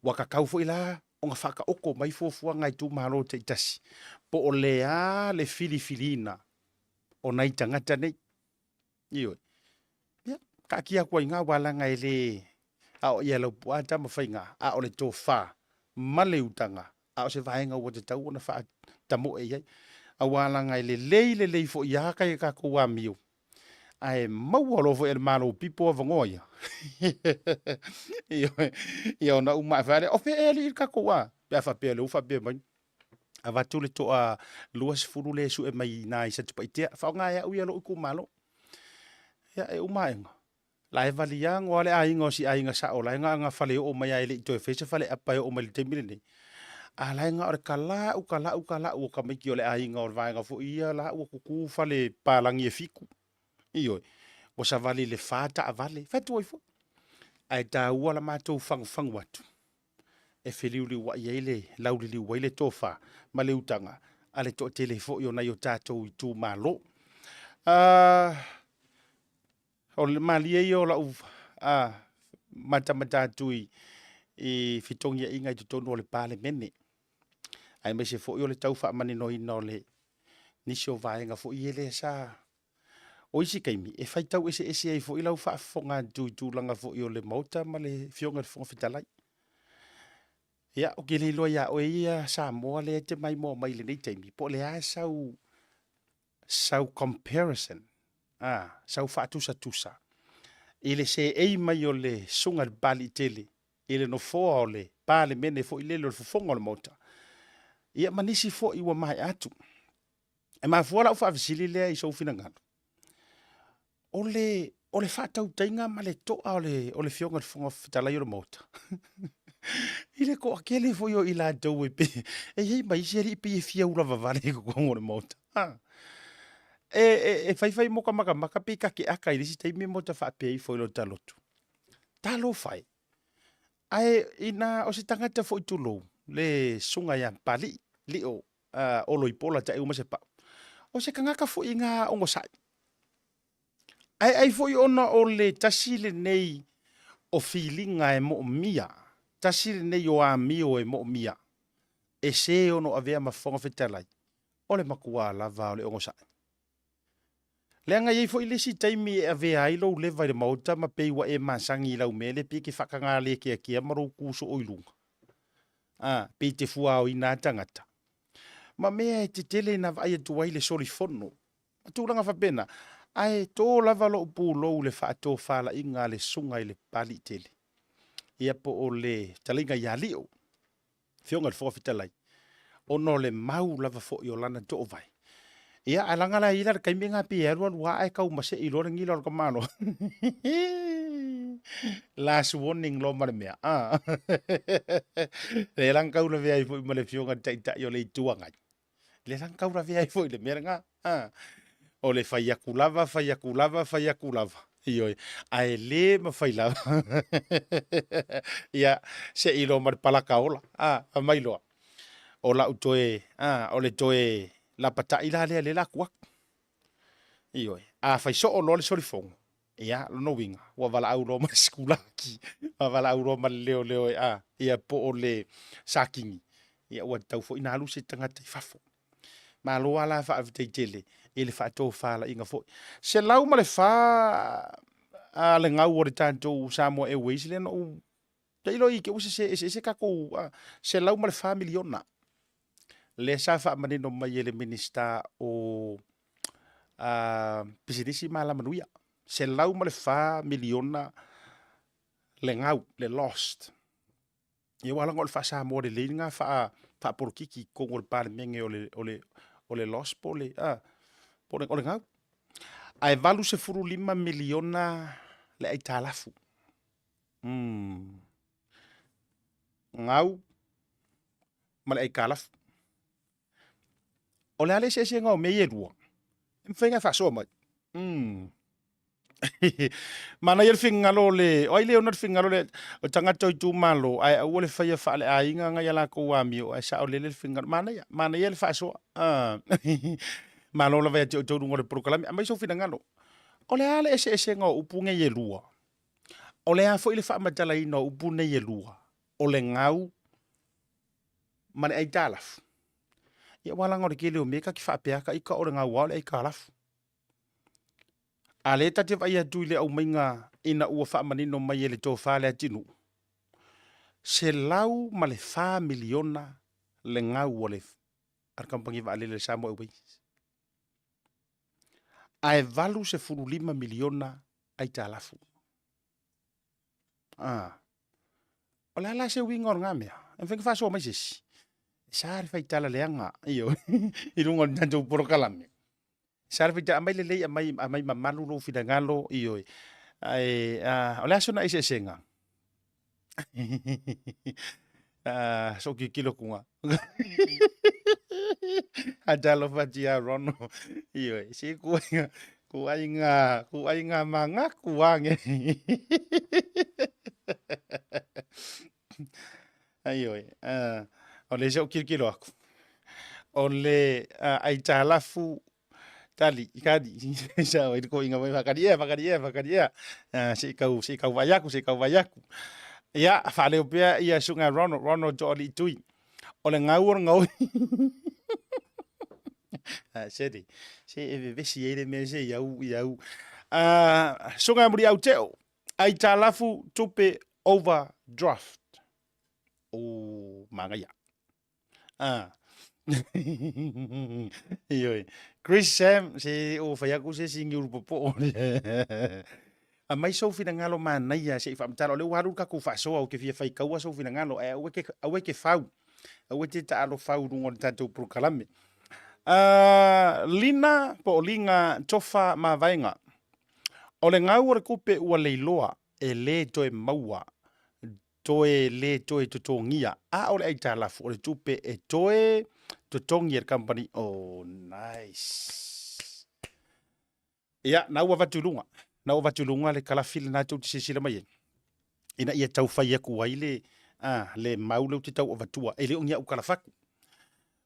ua tatau foi la ona faataoto mai fuafuaga a itumalo taitasi, po o le a le filifiliina o nai tagata nei. Ioe. Ia, taatia atu ai i ina aua leaga e le aoaia e Laupua Tamafaiga, a o le tofa ma le utaga, a o se vaega ua tatau ona faatamoe i ai. Aua leaga e lelei lelei foi lava kai a tatou amio, ae maua loa foi e le Malo pipo avanoa ia. Ioe, ia ona uma ae fai lea, o fea ea alii le tatou a? Pe a faapea o lea ua faapea mai, avatu le toa 20 lea e sue mai i ina i Satupaitea, faaaoga e au ia lou itumalo. Ia, e uma aega, la e valiago lava le aiga o si aiga sao la e na ona faleoo mai lava e le i toe faia se faleapa e oo mai i le taimi lenei. A la e na o le talau, talau, talau o tamaiti o le aiga o le vaega foi ia la ua tutu fale palagi e fitu. Ioe, ua savali i le fa taavale, fai atu ai foi. Ae taua la matou fagufagu atu e feliuliuai ai le lauliliu ai le tofa ma le utaga a le toatele foi o nai o tatou itumalo. O le malie ia o lau matamata atu i fetogiaiga i totonu o le Palemene, aemaise foi o le tau faamaninoina o le nisi o vaega foi ia lea sa O isi taimi, e faitau eseese ai foi lau faafofoga atu i tulaga foi o le Maota ma le Afioga i le Fofoga Fetalai. Ia, ou te le iloa ia oe ia Samoa lea e te maimoa mai i lenei taimi, po o le a sau, sau comparison, a, sau faatusatusa i le seei mai o le Susuga i le Papalii tele i le nofoa o le Palemene foi lele o le fofoga o le Maota, ia ma nisi foi ua maea atu. E mafua lau faafesili lea i sou finagalo, o le, o le faatautaiga ma le toa o le, o le Afioga i le Fofoga Fetalai o le Maota, i le toatele foi o i latou e pe, e i ai ma isi alii pei e fia ulavavale i totonu o le Maota. A. E, e, e faifai moka makamaka pei ta te aka i le isi taimi ma ota faapea ifo i lota loto. Talofa e! Ae ina o se tagata foi tulou le susuga ia Papalii, Lio Oloipola Taeu ma Sepau, o se kagaka foi nga ogosaʻi. Ae ai foi ona o le tasi lenei o filiga e moomia, tasi lenei o amio e moomia e se ono avea ma Fofoga Fetalai, o le matua lava o le ogosaʻi. Leaga e i ai foi le isi taimi e avea ai lou leva i le maota ma pei ua e masani i lau mea lea pei e te faataga le keakea ma lou tu soo i luga. A, pei e te fuaoina lava tagata. Ma mea e tetele ina vaai atu ai le solifono ma tulaga faapena. Ae to lava lou pulou i le faatofalaiga a le susuga i le Papalii tele, ia po o le fetalaiga ia Lio. Afioga i le Fofoga Fetalai, ona o le mau lava foi o lana toovae. Ia, ae leaga la e i ai la le taimi lena pei e alualu lava ae tau masei loa le gila o le tamaloa. Last warning loa ma le mea. Ah. Lea la na tau lavea ai foi ma le Afioga i le Taitai o le Itu Agai. Lea la na tau lavea ai foi i le mea lena. Ah. O le fai atu lava, fai atu lava, fai atu lava. Ioe. Ae le mafai lava. Ia, se i loa ma le palaka ola. Ah, fai mai loa. O lau toe, ah, o le toe lapatai la lea lea la atu atu. Ioe. A fai soo loa le solifono, ia, lona uiga, ua valaau loa ma le sikulaki, ua valaau loa ma le leoleo e, a, ia po o le sakini, ia ua tatau foi ona alu se tagata i fafo. Malo lava la faafetai tele i le faatofalaiga foi. 104 a le gau o le tatou Samoa Airways lea na ou tailo i te i ua sese eseese tatou $104 miliona lea sa faamanino mai e le Minisita o Pisinisi ma Alamanuia. $104 miliona le gau, le lost. Ia aua leaga o le faa-Samoa lelei lena faapolokiki i totonu o le Palemene o le, o le, o le loss po o le, a, po o le, o le gau. Ae $85 miliona le aitalafu. Mm. Gau ma le aitalafu. O le a le eseesega o mea ia e lua? E mafai ona e faasoa mai. Mm. Manaia le finagalo o le, o ai le ona le finagalo le, o tagata o itumalo, ae aua le faia faaleaiga nai a latou amio, ae saolele le finagalo. Manaia, manaia le faasoa. Ah. Malo lava ia te outou i luga o le polokalame. Aumai sou finagalo. O le a le eseesega o upu nei e lua? O le a foi le faamatalaina o upu nei e lua? O le gau ma le aitalafu. Ia aua leaga o le tele o mea ta te faapea lava ita o le gau lava o le aitalafu. A lea ta te vaai atu i le aumaiga ina ua faamanino mai e le tofa Leatinuu, $104 miliona le gau a le kamupani vaalele a le Samoa Airways, ae $85 miliona aitalafu. Ah. O le a la se uiga o lena mea? E mafai ona faasoa mai se isi? E sa le faitala leaga, ioe, i luga o le tatou polokalame. E sa le faitala, aumai lelei, aumai, aumai mamalu lou finagalo, ioe. Ae, o le a sona eseesega? Sou tilotilo atu ga. A talofa atu ia Rono. Ioe, se kuaiga, kuaiga, kuaiga mangaku age. Ioe, o le isi ou tilotilo atu, o le aitalafu Tali, kali, sa oi ko inga mai fakali ea, fakali ea, fakali ea. Ah, se i kau, se i kau vai aku, se i kau vai aku. Ia, whaaleo pea ia sunga Ronald, Ronald to ali tui. O le ngau o le ngau. Ah, se di, se e vevesi e le mea se iau, iau. Ah, sunga muri au teo, ai tālafu tupe overdraft. O, mangaia. Ah. Ioe. Chris Sam, se o fai aku se isi niulu popo'o. Aumai sou finagalo manaia se i faamatala, o lea ua alu le tatou faasoa ou te fia faitaua sou finagalo, ae aua e te, aua e te fau. Aua e te taalo fau i luga o le tatou polokalame. Uh, Lina po o Liga Tofa Mavaega. O le gau o le tupe ua leiloa e lē toe maua toe le toe totogia, a o le aitalafu o le tupe e toe totogi e le kamupani. Oh, nice. Ia, na ua avatu i luga. Na ua avatu i luga le kalafi lena tou te silasila mai ai. Ina ia tau fai aku ai le, a, le mau lea ou te tau avatua, e le o ni au kalafatu.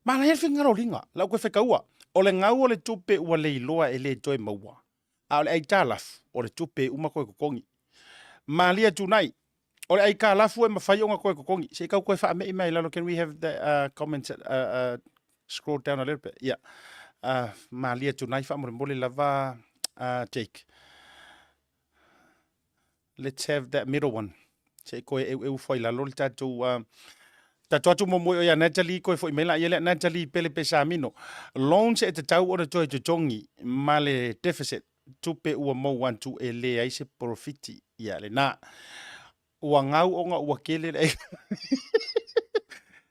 Manaia le finagalo o Liga, lau koe fetaua, o le gau o le tupe ua leiloa e le toe maua, a o le aitalafu, o le tupe e uma toe totogi. Malia Tunai, o le aitalafu e mafai ona toe totogi. Se i tau toe faamei mai i lalo, can we have the uh, comments uh, uh, scroll down a little bit? Yeah. Uh, Malia Tunai, faamolemole lava uh, Jake. Let's have that middle one. Se i koe eueu fua i lalo le tatou uh, tatou atu muamua i o ia Natalie koe foi mai la ia lea Natalie Pele Pesamino. Loans e tatau ona toe totogi ma le deficit tupe ua mou atu e leai se porofiti. Ia lena. Ua gau ona ua kele le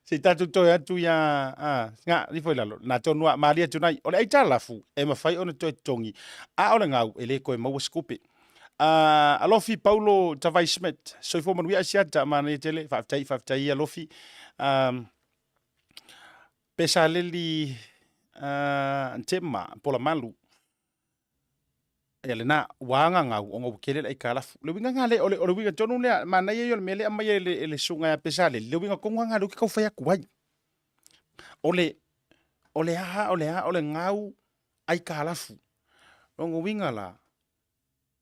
Se i tatou toe atu ia a, nga, ifo i lalo, na tonu a malie atu nai, o le aitalafu e mafai ona toe totogi, a o le gau e le toe maua se tupe. A, Alofi Paulo Tavai Smith, soifua manuia Asiata, manaia tele, faafetai, faafetai Alofi. A, Pesaleli a, Tema Polamalu, Ia lena, ua agagau ona ua tele le aitalafu. O le uiga lena, o le, o le uiga tonu lea, manaia ia o le mea lea e aumai e le, e le susuga ia Pesaleli, le uiga tonu lava lena o lea ou te tau fai atu ai. O le, o le a, o le a, o le gau aitalafu. O lona uiga la,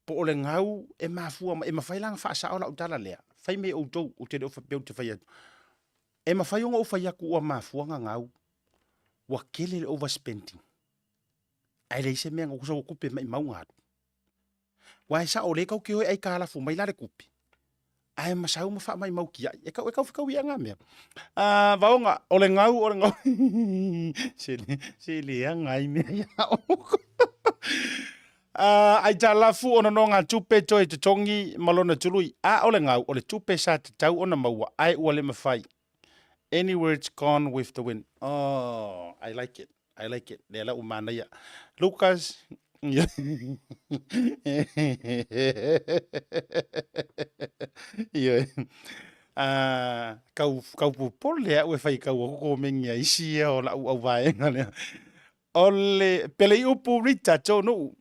po o le gau e mafua mai, e mafai la ona faasao lau tala lea, fai mai e outou, ou te le o faapea ou te fai atu. E mafai ona ou fai atu ua mafua ona gau, ua tele le overspending. Ae leai se mea na usa ua tupe maimau na alu. Aua e sao o lea tatou te o e aitalafu mai la le tupe, ae masau ma faamaimau tiai. E tau, e tau fetauia na mea. Ah, Vaoga, o le gau, o le gau. Se, se leaga ai mea ia outou. Ah, aitalafu ona nogatupe toe totogi ma lona tului. A o le gau, o le tupe sa tatau ona maua, ae ua le mafai. Anywhere it's gone with the wind. Oh, I like it. I like it. Lea la ua manaia. Lucas. Ioe. Uh, kau, kau pupole au e whai kau aku ko mengi a isi ia o lau au vaenga lea. O le pele i upu Rita tonu.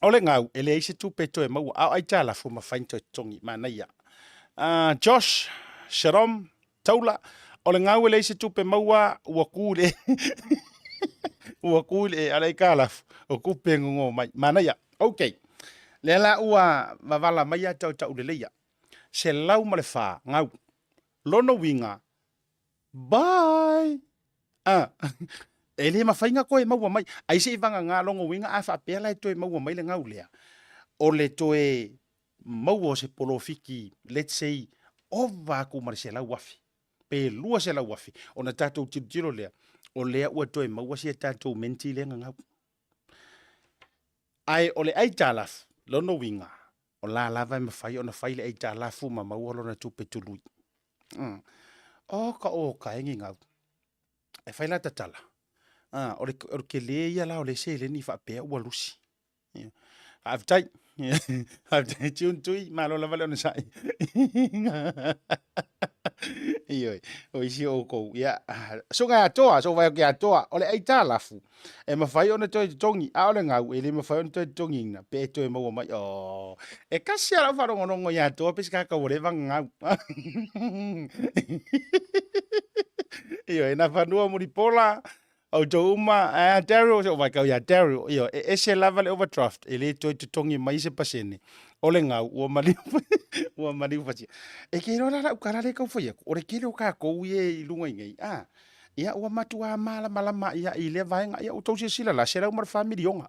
O le gau, e leai se tupe e toe maua, a o aitalafu ma mafai ona toe totogi, manaia. Uh, Josh, Sharom, Taula, o le gau e leai se tupe maua, ua ku le ua ku le a le aitalafu, o kupe gogo mai, manaia. Ok, lea la ua wavala mai a tau tau leleia. 104 gau. Lona uiga, Bye! Ah, e le mafai na toe maua mai. Ai se i vagana lona uiga a faapea la e toe maua mai le gau lea, o le toe maua o se polofiki, let's say, ova atu ma le 100,000, pe 200,000, ona tatou tilotilo lea, o lea ua toe maua si a tatou menti lea na gau. Ae o le aitalafu, lona uiga, o la lava e mafai ona fai le aitalafu ma maua lona tupe tului. Mm. O ka o ka e ngigau. E fai la tatala. Ah, o le, o le kele ia la o le seleni faapea ua lusi. Yeah. Faafetai. Faafetai June Tui, malo lava le onosai. Ioe, o isi o outou. Ia, suga atoa, so vai ke atoa, o le aitalafu. E mafai ona toe totogi, a o le gau, e le mafai ona toe totogiina, pe e toe maua mai, oh, e kasi a lau faalogologo ia Toa pe se kaka ua leva ona gau. Ioe, na fanua mulipola, outou uma, a Daryl, se o vai kau ia Daryl, ioe, e ese lava le overdraft, e le toe totogi mai se pasene, o le gau, ua maliu, ua maliu fatia. E ke iloa la lau tala lea e tau fai atu, o le tele o tatou ia i luga i nei, a, Ia, ua matua malamalama ia i lea vaega. Ia, ua tou silasila la, $104 miliona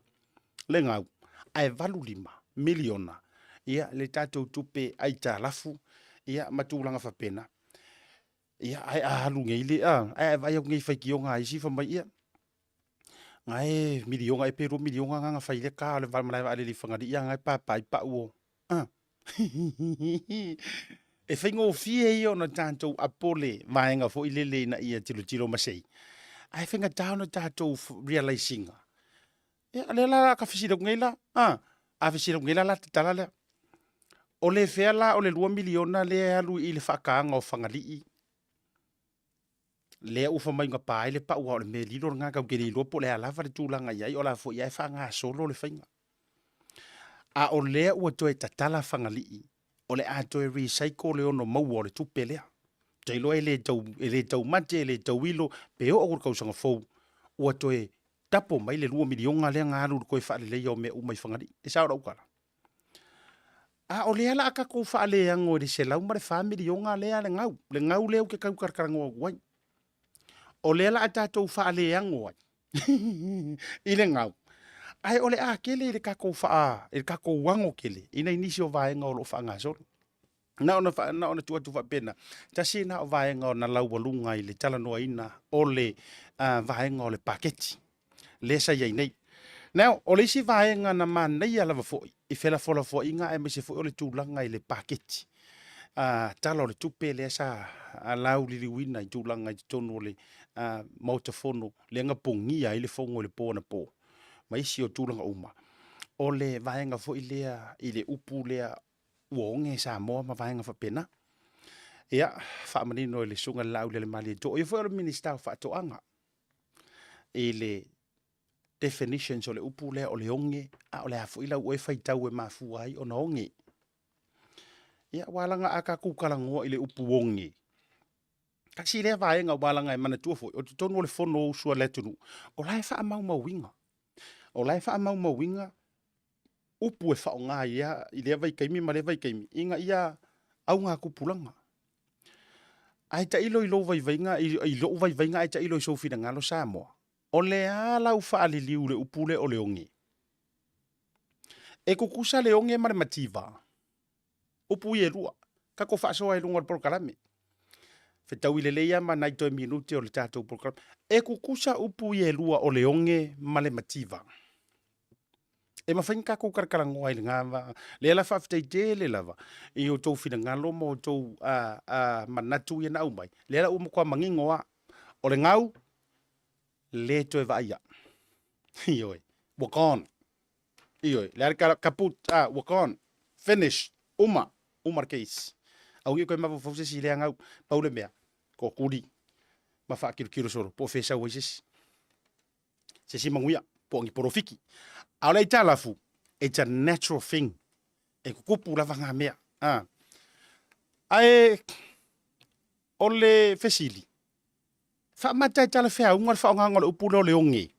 le gau, ae 85 miliona ia le tatou tupe aitalafu, ia, ma tulaga faapena. Ia, ae a alu nei le, a, ae a vaai atu nei i faitioga a isi fai mai, ia, na e miliona ea pe 2 miliona na na fai ai le ka o le malae vaalele i Fagalii a na e papa ai pau o, a. E faigofie ia ona tatou apo le vaega foi lele ina ia tilotilo masei, ae faigata ona tatou realize ina. Ia, o lea la ka fesili atu nei la, a, a fesili atu nei la, la tatala lea. O le fea la o le 2 miliona lea e alu i le faataga o Fagalii, lea ua fai mai na pa ai le pau a o le mea lilo lena tatou te le iloa po o le a lava le tulaga i ai, o la foi lava e faagasolo le faiga. A o lea ua toe tatala Fagalii, O le a toe recycle le ono maua o le tupe lea. Ou te iloa e le tau, e le taumate, e le tauilo, pe oo i le tausaga fou, ua toe tapo mai le $2 miliona lea na alu i le toe faaleleia o mea uma i Fagalii. E sao lau tala? A o lea la a tatou faaleago i le $104 miliona lea le gau, le gau lea ou te tau talatalanoa atu ai. O lea la a tatou faaleago ai i le gau, ae o le a tele i le tatou faa, i le tatou ago tele i nai nisi o vaega o lo o faagasolo. Na ona, na ona tuu atu faapena, tasi lena o vaega na laualuga i le talanoaina o le vaega o le paketi lea sa i ai nei. Now, o le isi vaega na manaia lava foi i felafolafoaiga aemaise foi o le tulaga i le paketi Tala o le Tupe lea sa lauliliuina i tulaga i totonu o le Maota Fono lea na pogia ai le Fono i le po anapo ma isi o tulaga uma, o le vaega foi lea i le upu lea ua oge Samoa ma vaega faapena. Ia, faamanino e le Susuga i le Laaulialemalietoa, o ia foi o le Minisita o Faatoaga i le definitions o le upu lea o le oge, a o le a foi lau oe faitau e mafua ai ona oge. Ia, aua leaga a tatou talanoa i le upu oge, tasi lea vaega aua leaga e manatua foi, o totonu o le Fonousu a le atunuu, o la e faamaumauina. O la e faamaumauina upu e faaaoga i lea vaitaimi ma lea vaitaimi ina ia augatupulaga. Ae tailo i lou vaivaiga, i lou vaivaiga ae tailo i sou finagalo Samoa, o le a lau faaliliu i le upu lea o le oge? E tutusa le oge ma le mativa. Upu ia e lua. Tatou faasoa i luga o le polokalame. Fetaui lelei lava ma nai toe minute o le tatou polokalame. E tutusa upu ia e lua o le oge ma le mativa. E mafai ona tatou talatalanoa i lena va. Lea la faafetai tele lava i outou finagalo ma outou manatu ia na aumai. Lea la ua matua manino lava. O le gau, le toe vaaia. Ioe, ua gone. Ioe, le a le tala, kaput, ah, ua gone. Finish. Uma. Uma le case. Aua ne i toe mafaufau se isi i lea gau. Pau le mea, tootuli ma faakilokilo solo po o fea e sau ai se isi. Se isi manuia, po o ni polofiki. A o le aitalafu, it's a natural thing. E tutupu lava na mea. Ah. Ae o le fesili, Faamata e talafeauga le faaaogaina o le upu lea o le oge.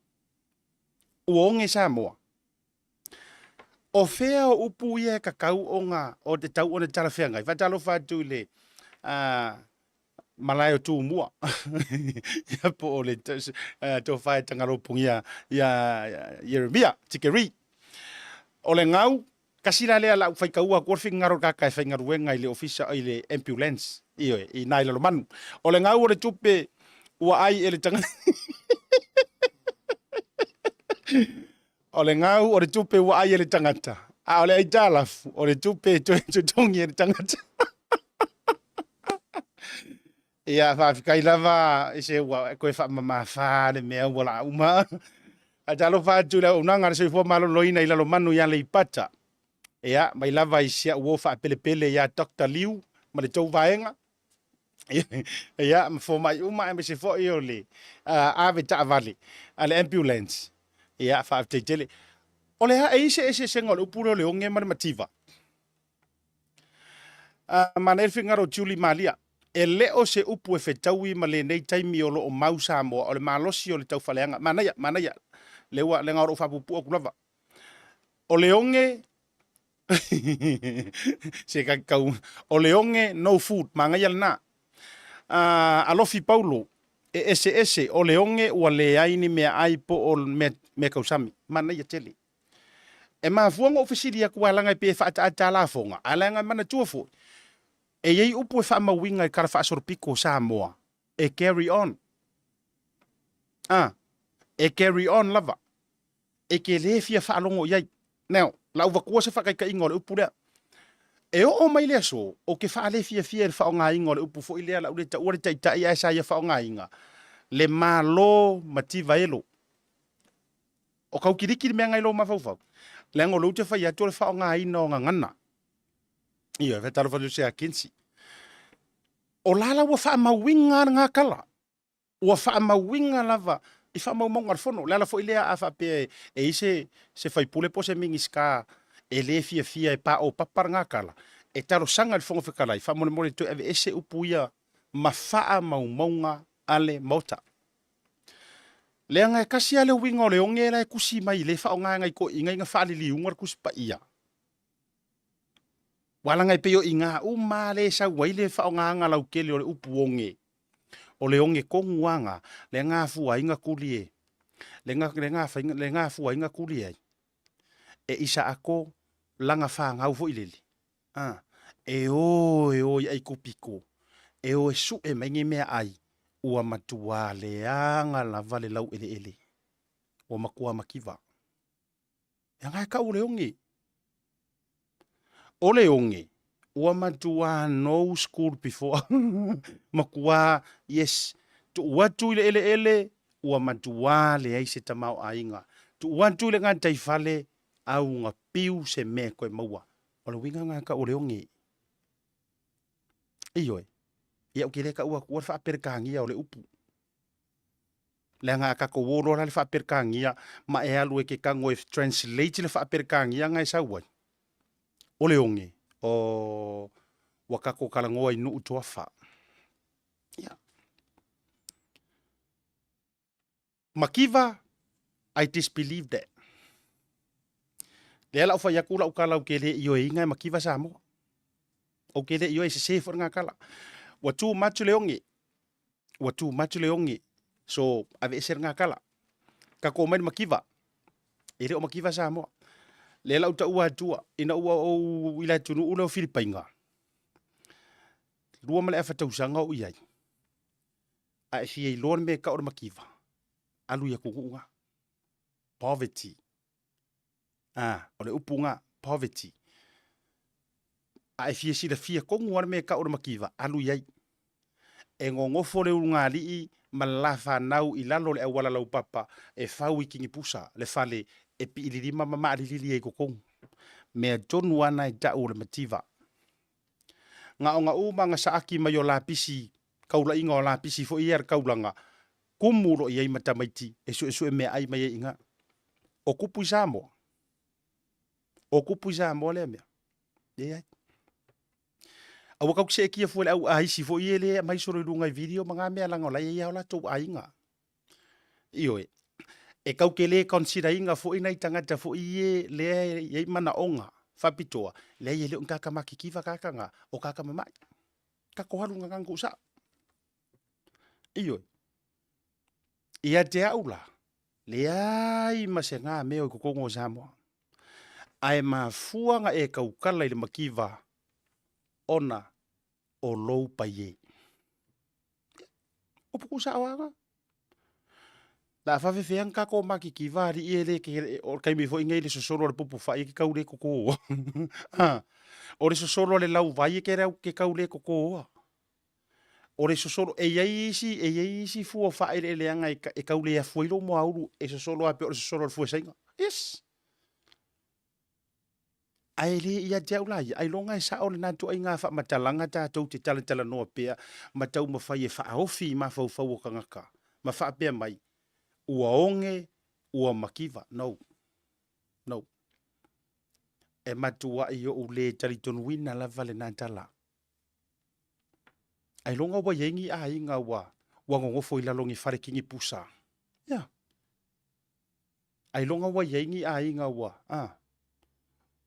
Ua oge Samoa. O fea o upu ia e tatau ona, o tatau ona talafeagai? Faatalofa atu i le malae o Tumua ia po o le tofa e Tagalopugia ia Ieremia Tikeri. O le gau, Tasi la lea lau faitaua atua le finagalo o le tagata e faigaluega i le ofisa i le ambulance, ioe, i ina i Lalomanu. O le gau o le tupe ua ai e le tagata O le gau o le tupe ua ai e le tagata, a o le aitalafu o le tupe e toe totogi e le tagata. Ia, faafetai lava i se ua toe faamamafa le mea ua laa uma. Faatalofa atu i le auaunaga a le Soifua Maloloina i Lalomanu i Aleipata. Ia, mai lava i si au uo faapelepele ia Doctor Liu ma le tou vaega. Ia, ma fomai uma aemaise foi o le ave taavale a le ambulance. Ia, faafetai tele. O le a, e i ai se eseesega o le upu lea o le oge ma le mativa? Manaia le finagalo o Julie Malia. E le o se upu e fetaui ma lenei taimi o lo o mau Samoa, o le malosi o le taufaaleaga. Manaia, manaia. Lea ua, leaga o lo o faapuupuu atu lava. O le oge, se tau, o le oge no food, manaia lena. Alofi Paulo, e eseese, o le oge ua leai ni meaai po o mea, mea tausami. Manaia tele. E mafua ona ou fesili atu aua leaga e pei e faataata lafoga, ae leaga e manatua foi, e i ai upu e faamauina i le talafaasolopito o Samoa, e carry on. A, e carry on lava. E te le fia faalogo i ai. Now, lau vatua se faataitaiga o le upu lea. E oo mai le aso, ou te faalefiafia i le faaaogaina o le upu foi lea, lau le taua le taitai ae sa ia faaaogaina, le Malo mativa elo. O kau kiliki le mea ngai lou mafaufau. Leaga o lou te fai atu o le faaaogaina o gagana. Ioe, faatalofa atu ia Kensi. O la la ua faamauina lena tala. Ua faamauina lava i faamaumauga a le Fono. O le ala foi lea a faapea e i ai se, se faipule po o se Minisita e le fiafia e paopapa lena tala, E talosaga i le Fofoga Fetalai, faamolemole toe aveese upu ia ma faamaumauga a le Maota. Leaga e tasi lava le uiga o le oge la e tusi mai lea e faaaoga e nai toeaiina ina faaliliuga le Tusi Paia. Aua leaga e pei o i ina uma lava lea e sau ai le faaaogaina lautele o le upu oge. O le oge tonu lava lena lea na afua ai ona tuli e, lea na afua ai ona tuli ai e Isaako lana fanau foi lele, a, e o e o i Aikupito e o e sue mai ni meaai, ua matua leaga lava le laueleele, ua matua mativa. Leaga e tau o le oge. O le oge, ua matua no school before. Matua, yes, tuu atu i le eleele, ua matua leai se tamaoaiga. Tuu atu i le gataifale, auga piu se mea e toe maua. O le uiga lena e tau o le oge. Ioe, ia ou te le taua atua le faa-Peretania o le upu. Leaga a tatou o loa la i le faa-Peretania ma e alu e te tago e translate le faa-Peretania na e sau ai, o le oge, oh, ua tatou talanoa i nuu toafa. Ia. Mativa, I disbelieve that. Lea la ou fai atu lau tala ou te le ioeina e mativa Samoa. Ou te le ioe, e sese foi lena tala. Ua too much le oge. Ua too much le oge. So, aveese lena tala. Tatou omai i le mativa. E le o mativa Samoa. Lea la ou taua atua, ina ua ou i le atunuu lea o Filipaina, 2 ma le afa tausaga o ou i ai, a e fia iloa le mea e tau o le mativa, alu i atunuu na. Poverty. Ah, o le upu na, poverty. A e fia silafia tonu lava le mea e tau o le mativa, alu i ai. E nonofo le ulugalii ma le la fanau i lalo o le auala laupapa e fau i Kinipusa, le fale e piililima ma maalilili ai i totonu. Mea tonu lava na e tau o le mativa. Na ona uma ona saaki mai o lapisi, kaulaiga o lapisi foi ia a le taulaga, tumu loa i ai ma tamaiti e suesue meaai mai ai i ina. O tupu i Samoa? O tupu i Samoa lea mea? Leai. Aua tatou te seetia fua i le au aisi foi ia lea e aumai solo i luga i video ma na mea leaga o la e i ai lava o latou aiga. Ioe. E tatou te le consider ina foi nai tagata foi ia lea e i ai manaoga faapitoa, leai e le o ni tagata matitiva tagata na, o tagata mamai. Tatou alu i gagana tuusao. Ioe. Ia te au la, leai ma se ga mea o i totonu o Samoa. Ae mafua na e tautala i le mativa ona o lou paie. Upu tuusao lava na. La faafefea na tatou matitiva alii e le o le taimi foi nei le sosolo a le pupu fai e ke tau le totoa. O le sosolo a le lauvai e ke tau le totoa. O le sosolo, e i ai isi, e i ai isi fua faaeleeleaga e, e tau le afu ai lou moaulu e sosolo lava pei o le sosolo a le fuesaina. Yes! Ae le ia te au la ia, ailoga e sao lena ituaiga faamatalaga tatou te talatalanoa pea ma taumafai e faaofi i mafaufau o tagata ma faapea mai, ua oge, ua mativa. No. No. E matuai ou le talitonuina lava lena tala. Ailoga ua i ai ni aiga ua ua nonofo i lalo o ni fale kinipusa. Ia. Ailoga ua i ai ni aiga ua, a,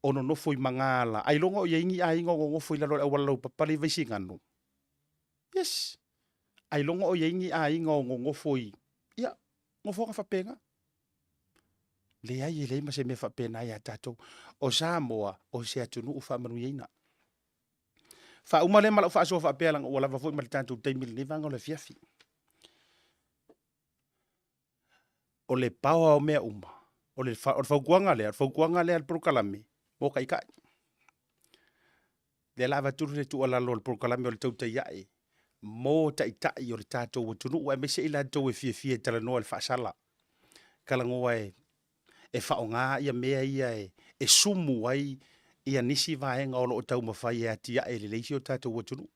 o nonofo i Magaala. Ailoga o i ai ni aiga o nonofo i lalo o le auala laupapa lea i Vaisigano. Yes. Ailoga o i ai ni aiga o nonofo i, ia, nofoaga faapena. Leai, e leai ma se mea faapena ia tatou. O Samoa, o se atunuu faamanuiaina. Faauma lea ma lau faasoa faapea leaga ua lava foi ma le tatou taimi i lenei vaega o le afiafi. O le paoa o mea uma, o le, o le fautuaga lea, o le fautuaga lea a le polokalame mo taitai. Lea la avatu le tuualalo a le polokalame o le tautai ae mo taitai o le tatou atunuu aemaise i latou e fiafia e talanoa i le faasala, talanoa e e faaaoga ia mea ia e sumu ai ia nisi vaega o lo o taumafai e atiae lelei si o tatou atunuu.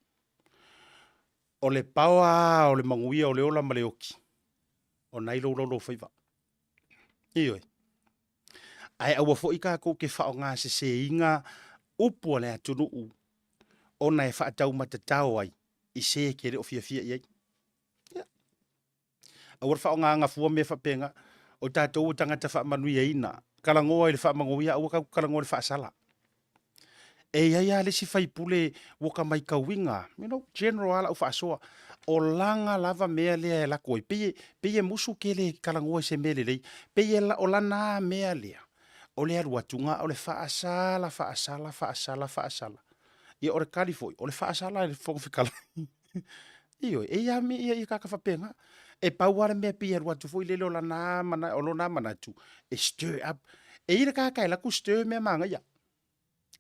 O le paoa lava o le manuia o le ola ma le oti, o na i lou laulaufaiva. Ioe. Ae aua foi tatou te faaaoga seseina upu a le atunuu. ona e faataumatatao ai i se e te le o fiafia i ai. Ia. Aua le faaaogaina fua mea faapena. O tatou o tagata faamanuiaina. Talanoa i le faamanuia, aua tatou te talanoa i le faasala. E i ai lava le isi faipule ua ta matauina, you know, general lava lau faasoa, o lana lava mea lea e alu atu ai, pei e, pei e musu tele e talanoa i se mea lelei, pei e, o lana lava mea lea, o le alu atu na o le faasala, faasala, faasala, faasala. Ia o le tali foi, o le faasala e le Fofoga Fetalai. Ioe, e i ai lava ia tagata faapena. E pau lava le mea pei e alu atu foi lele o lana lava o lona manatu e stir up. E i ai le tagata e alu atu stir mea manaia.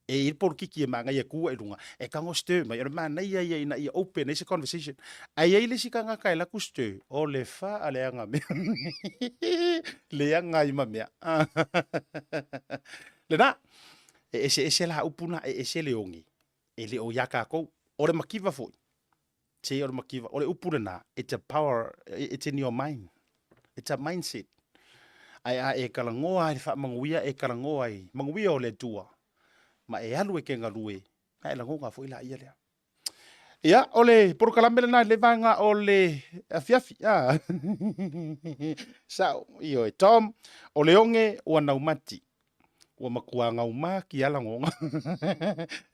E i ai le polokiki e manaia e tu ai i luga, e tago stir mai, o le manaia ia ina ia open ai se conversation. Ae i ai le isi tagata e alu atu stir, o le faaleaga mea. Leaga ai ma mea. Lena, e eseese la upu na, e ese le ogi, e le o iā kākou. O le makiva foi, se o le makiva, o le upu lena, it's a power, it's in your mind. It's a mindset. Ae a e talanoa ai i le faamanuia, e talanoa ai, manuia o le Atua, ma e alu e te galue, na e lagona foi laia lea. Ia, o le polokalame lena i le vaega o le afiafi. Ah. Sao, ioe. Tom, o le oge ua naumati. Ua matua naumati a lagona.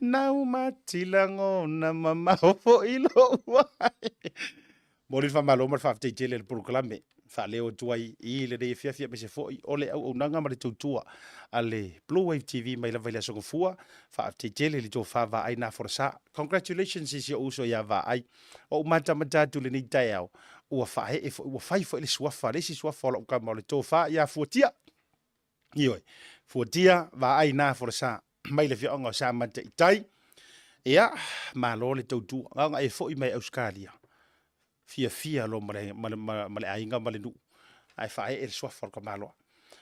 Naumati lagona mamao foi lou ai. Momoli le faamalo ma le faafetai tele i le polokalame faaleo atu ai i lenei afiafi aemaise foi o le auaunaga ma le tautua a le Blue Wave TV mai lava i le Aso Gafua. Faafetai tele i le tofa Vaai na folasa. Congratulations i si ou uso ia Vaai. Ua ou matamata atu i lenei taeao, ua faaee foi, ua fai foi le suafa, le isi suafa o lau tama o le tofa ia Fuatia. Ioe, Fuatia Vaai na folasa mai le afioaga o Samata i tai. Ia, malo le tautua. Na ona e foi mai Ausetalia, fiafia loa ma le, ma le, ma le aiga ma le nuu, ae faaee le suafa o le tamaloa.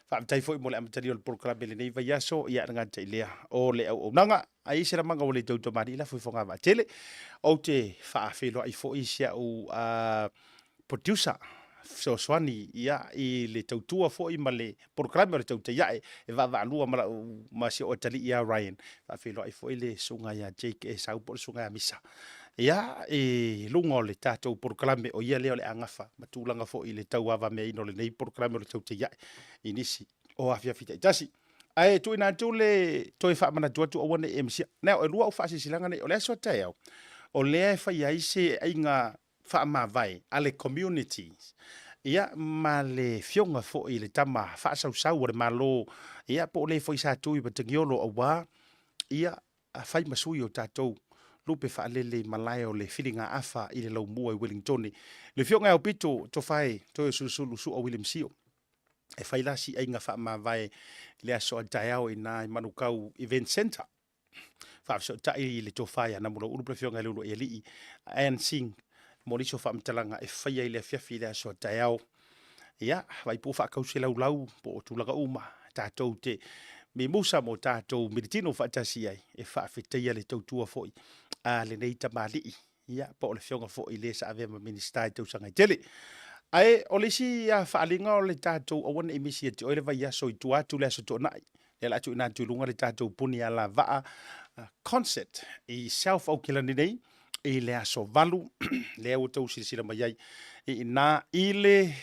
Faafetai foi mo le amatalia o le polokalame i lenei vaiaso, ia e gata i lea o le auaunaga. A i ai se lamaga ua le tautamalii, lafo i fogavaa tele. Ou te faafeiloai foi i si au producer fesoasoani ia i le tautua foi ma le polokalame o le Tautai Ae e vaavaalua ma lau ma si ou atalii ia Ryan. Faafeiloai foi le susuga ia Jake Esau po o le susuga ia Misa. Ia i luga o le tatou polokalame o ia lea o le a gafa ma tulaga foi i le tauavameaina o lenei polokalame o le Tautai Ae i nisi o afiafi taitasi. Ae tuuina atu le toe faamanatu atu aua ne i e misia. Now, e lua au faasilasilaga nei, o le aso a taeao, o lea e fai ai se aiga faamavae a le communities ia ma le fioga foi i le tama faasausau o le Malo ia po o le foi sa tui matagiolo aua ia fai ma sui o tatou lupe faalele i malae o le filigaafa i le laumua i Wellingtone. Le fioga e aupito Tofae Toeolesulusulu Sua William Sio e fai la si aiga faamavae i le aso a taeao i ina i Manukau Event Centre. Faafesootai i le tofa ia Namulauulu po o le Afioga ia Leuluaialii Ann Singh mo nisi o faamatalaga e faia i le afiafi i le aso a taeao. Ia, vaai po o faatausi laulau po o tulaga uma tatou te mimusa mo tatou militino faatasi ai e faafetaia le tautua foi a lenei tamalii ia po o le afioga foi i le sa avea ma Minisita i tausaga e tele. Ae o le isi faaaliga o le tatou aua ne i misi ia te oe le vaiaso i tua atu le Aso Toonai, lea o le a tuuina atu i luga le tatou puni alavaa concert i South Aukilani nei i le aso 8, lea ua outou silasila mai ai i ina i le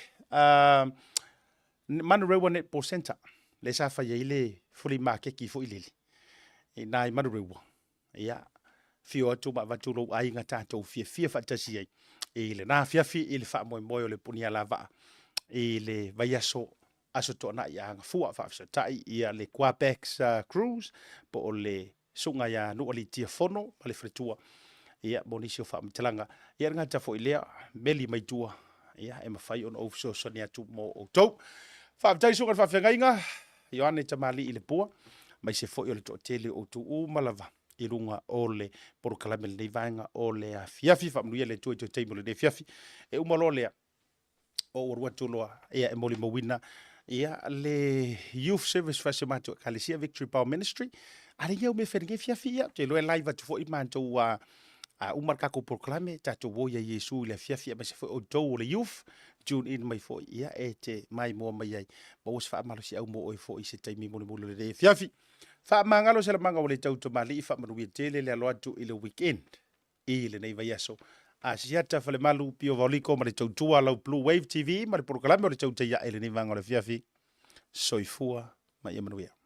Manurewa Netball Centre, lea sa fai ai le flea makeki foi lele i ina i Manurewa. Ia, afio atu ma avatu lou aiga tatou fiafia faatasi ai i lena afiafi i le faamoemoe o le puni alavaa i le vaiaso Aso Toonai a Gafua faafesootai ia le Quabex Cruise po o le susuga ia Nuualiitia Fono ma le faletua ia mo nisi o faamatalaga. Ia e le gata foi i lea, meli mai tua ia e mafai ona ou fesoasoani atu mo outou. Faafetai susuga i le faafeagaiga Ioane Tamalii i Lepua, aemaise foi o le toatele o outou uma lava i luga o le polokalame i lenei vaega o le afiafi. Faamanuia le Atua i toe taimi o lenei afiafi. E uma loa lea, ou alu atu loa ia e molimauina ia le Youth Service fa si o matou Ekalesia Victory Power Ministry. A le ia o mea fai afiafi ia, ou te iloa e live atu foi matou a uma le tatou polokalame, tatou o ia Iesu i le afiafi aemaise foi outou o le youth. tune in mai foi, ia e te maimoa mai ai, maua se faamalosiau mo oe foi i se taimi mulimuli o lenei afiafi. Faamagalo se lamaga ua le tau tamalii, faamanuia tele le alo atu i le weekend i lenei vaiaso. Asiata Falemalu, Pio Vaoliko ma le tautua lau Blue Wave TV ma le polokalame o le Tautai Ae i lenei vaega o le afiafi. Soifua ma ia manuia.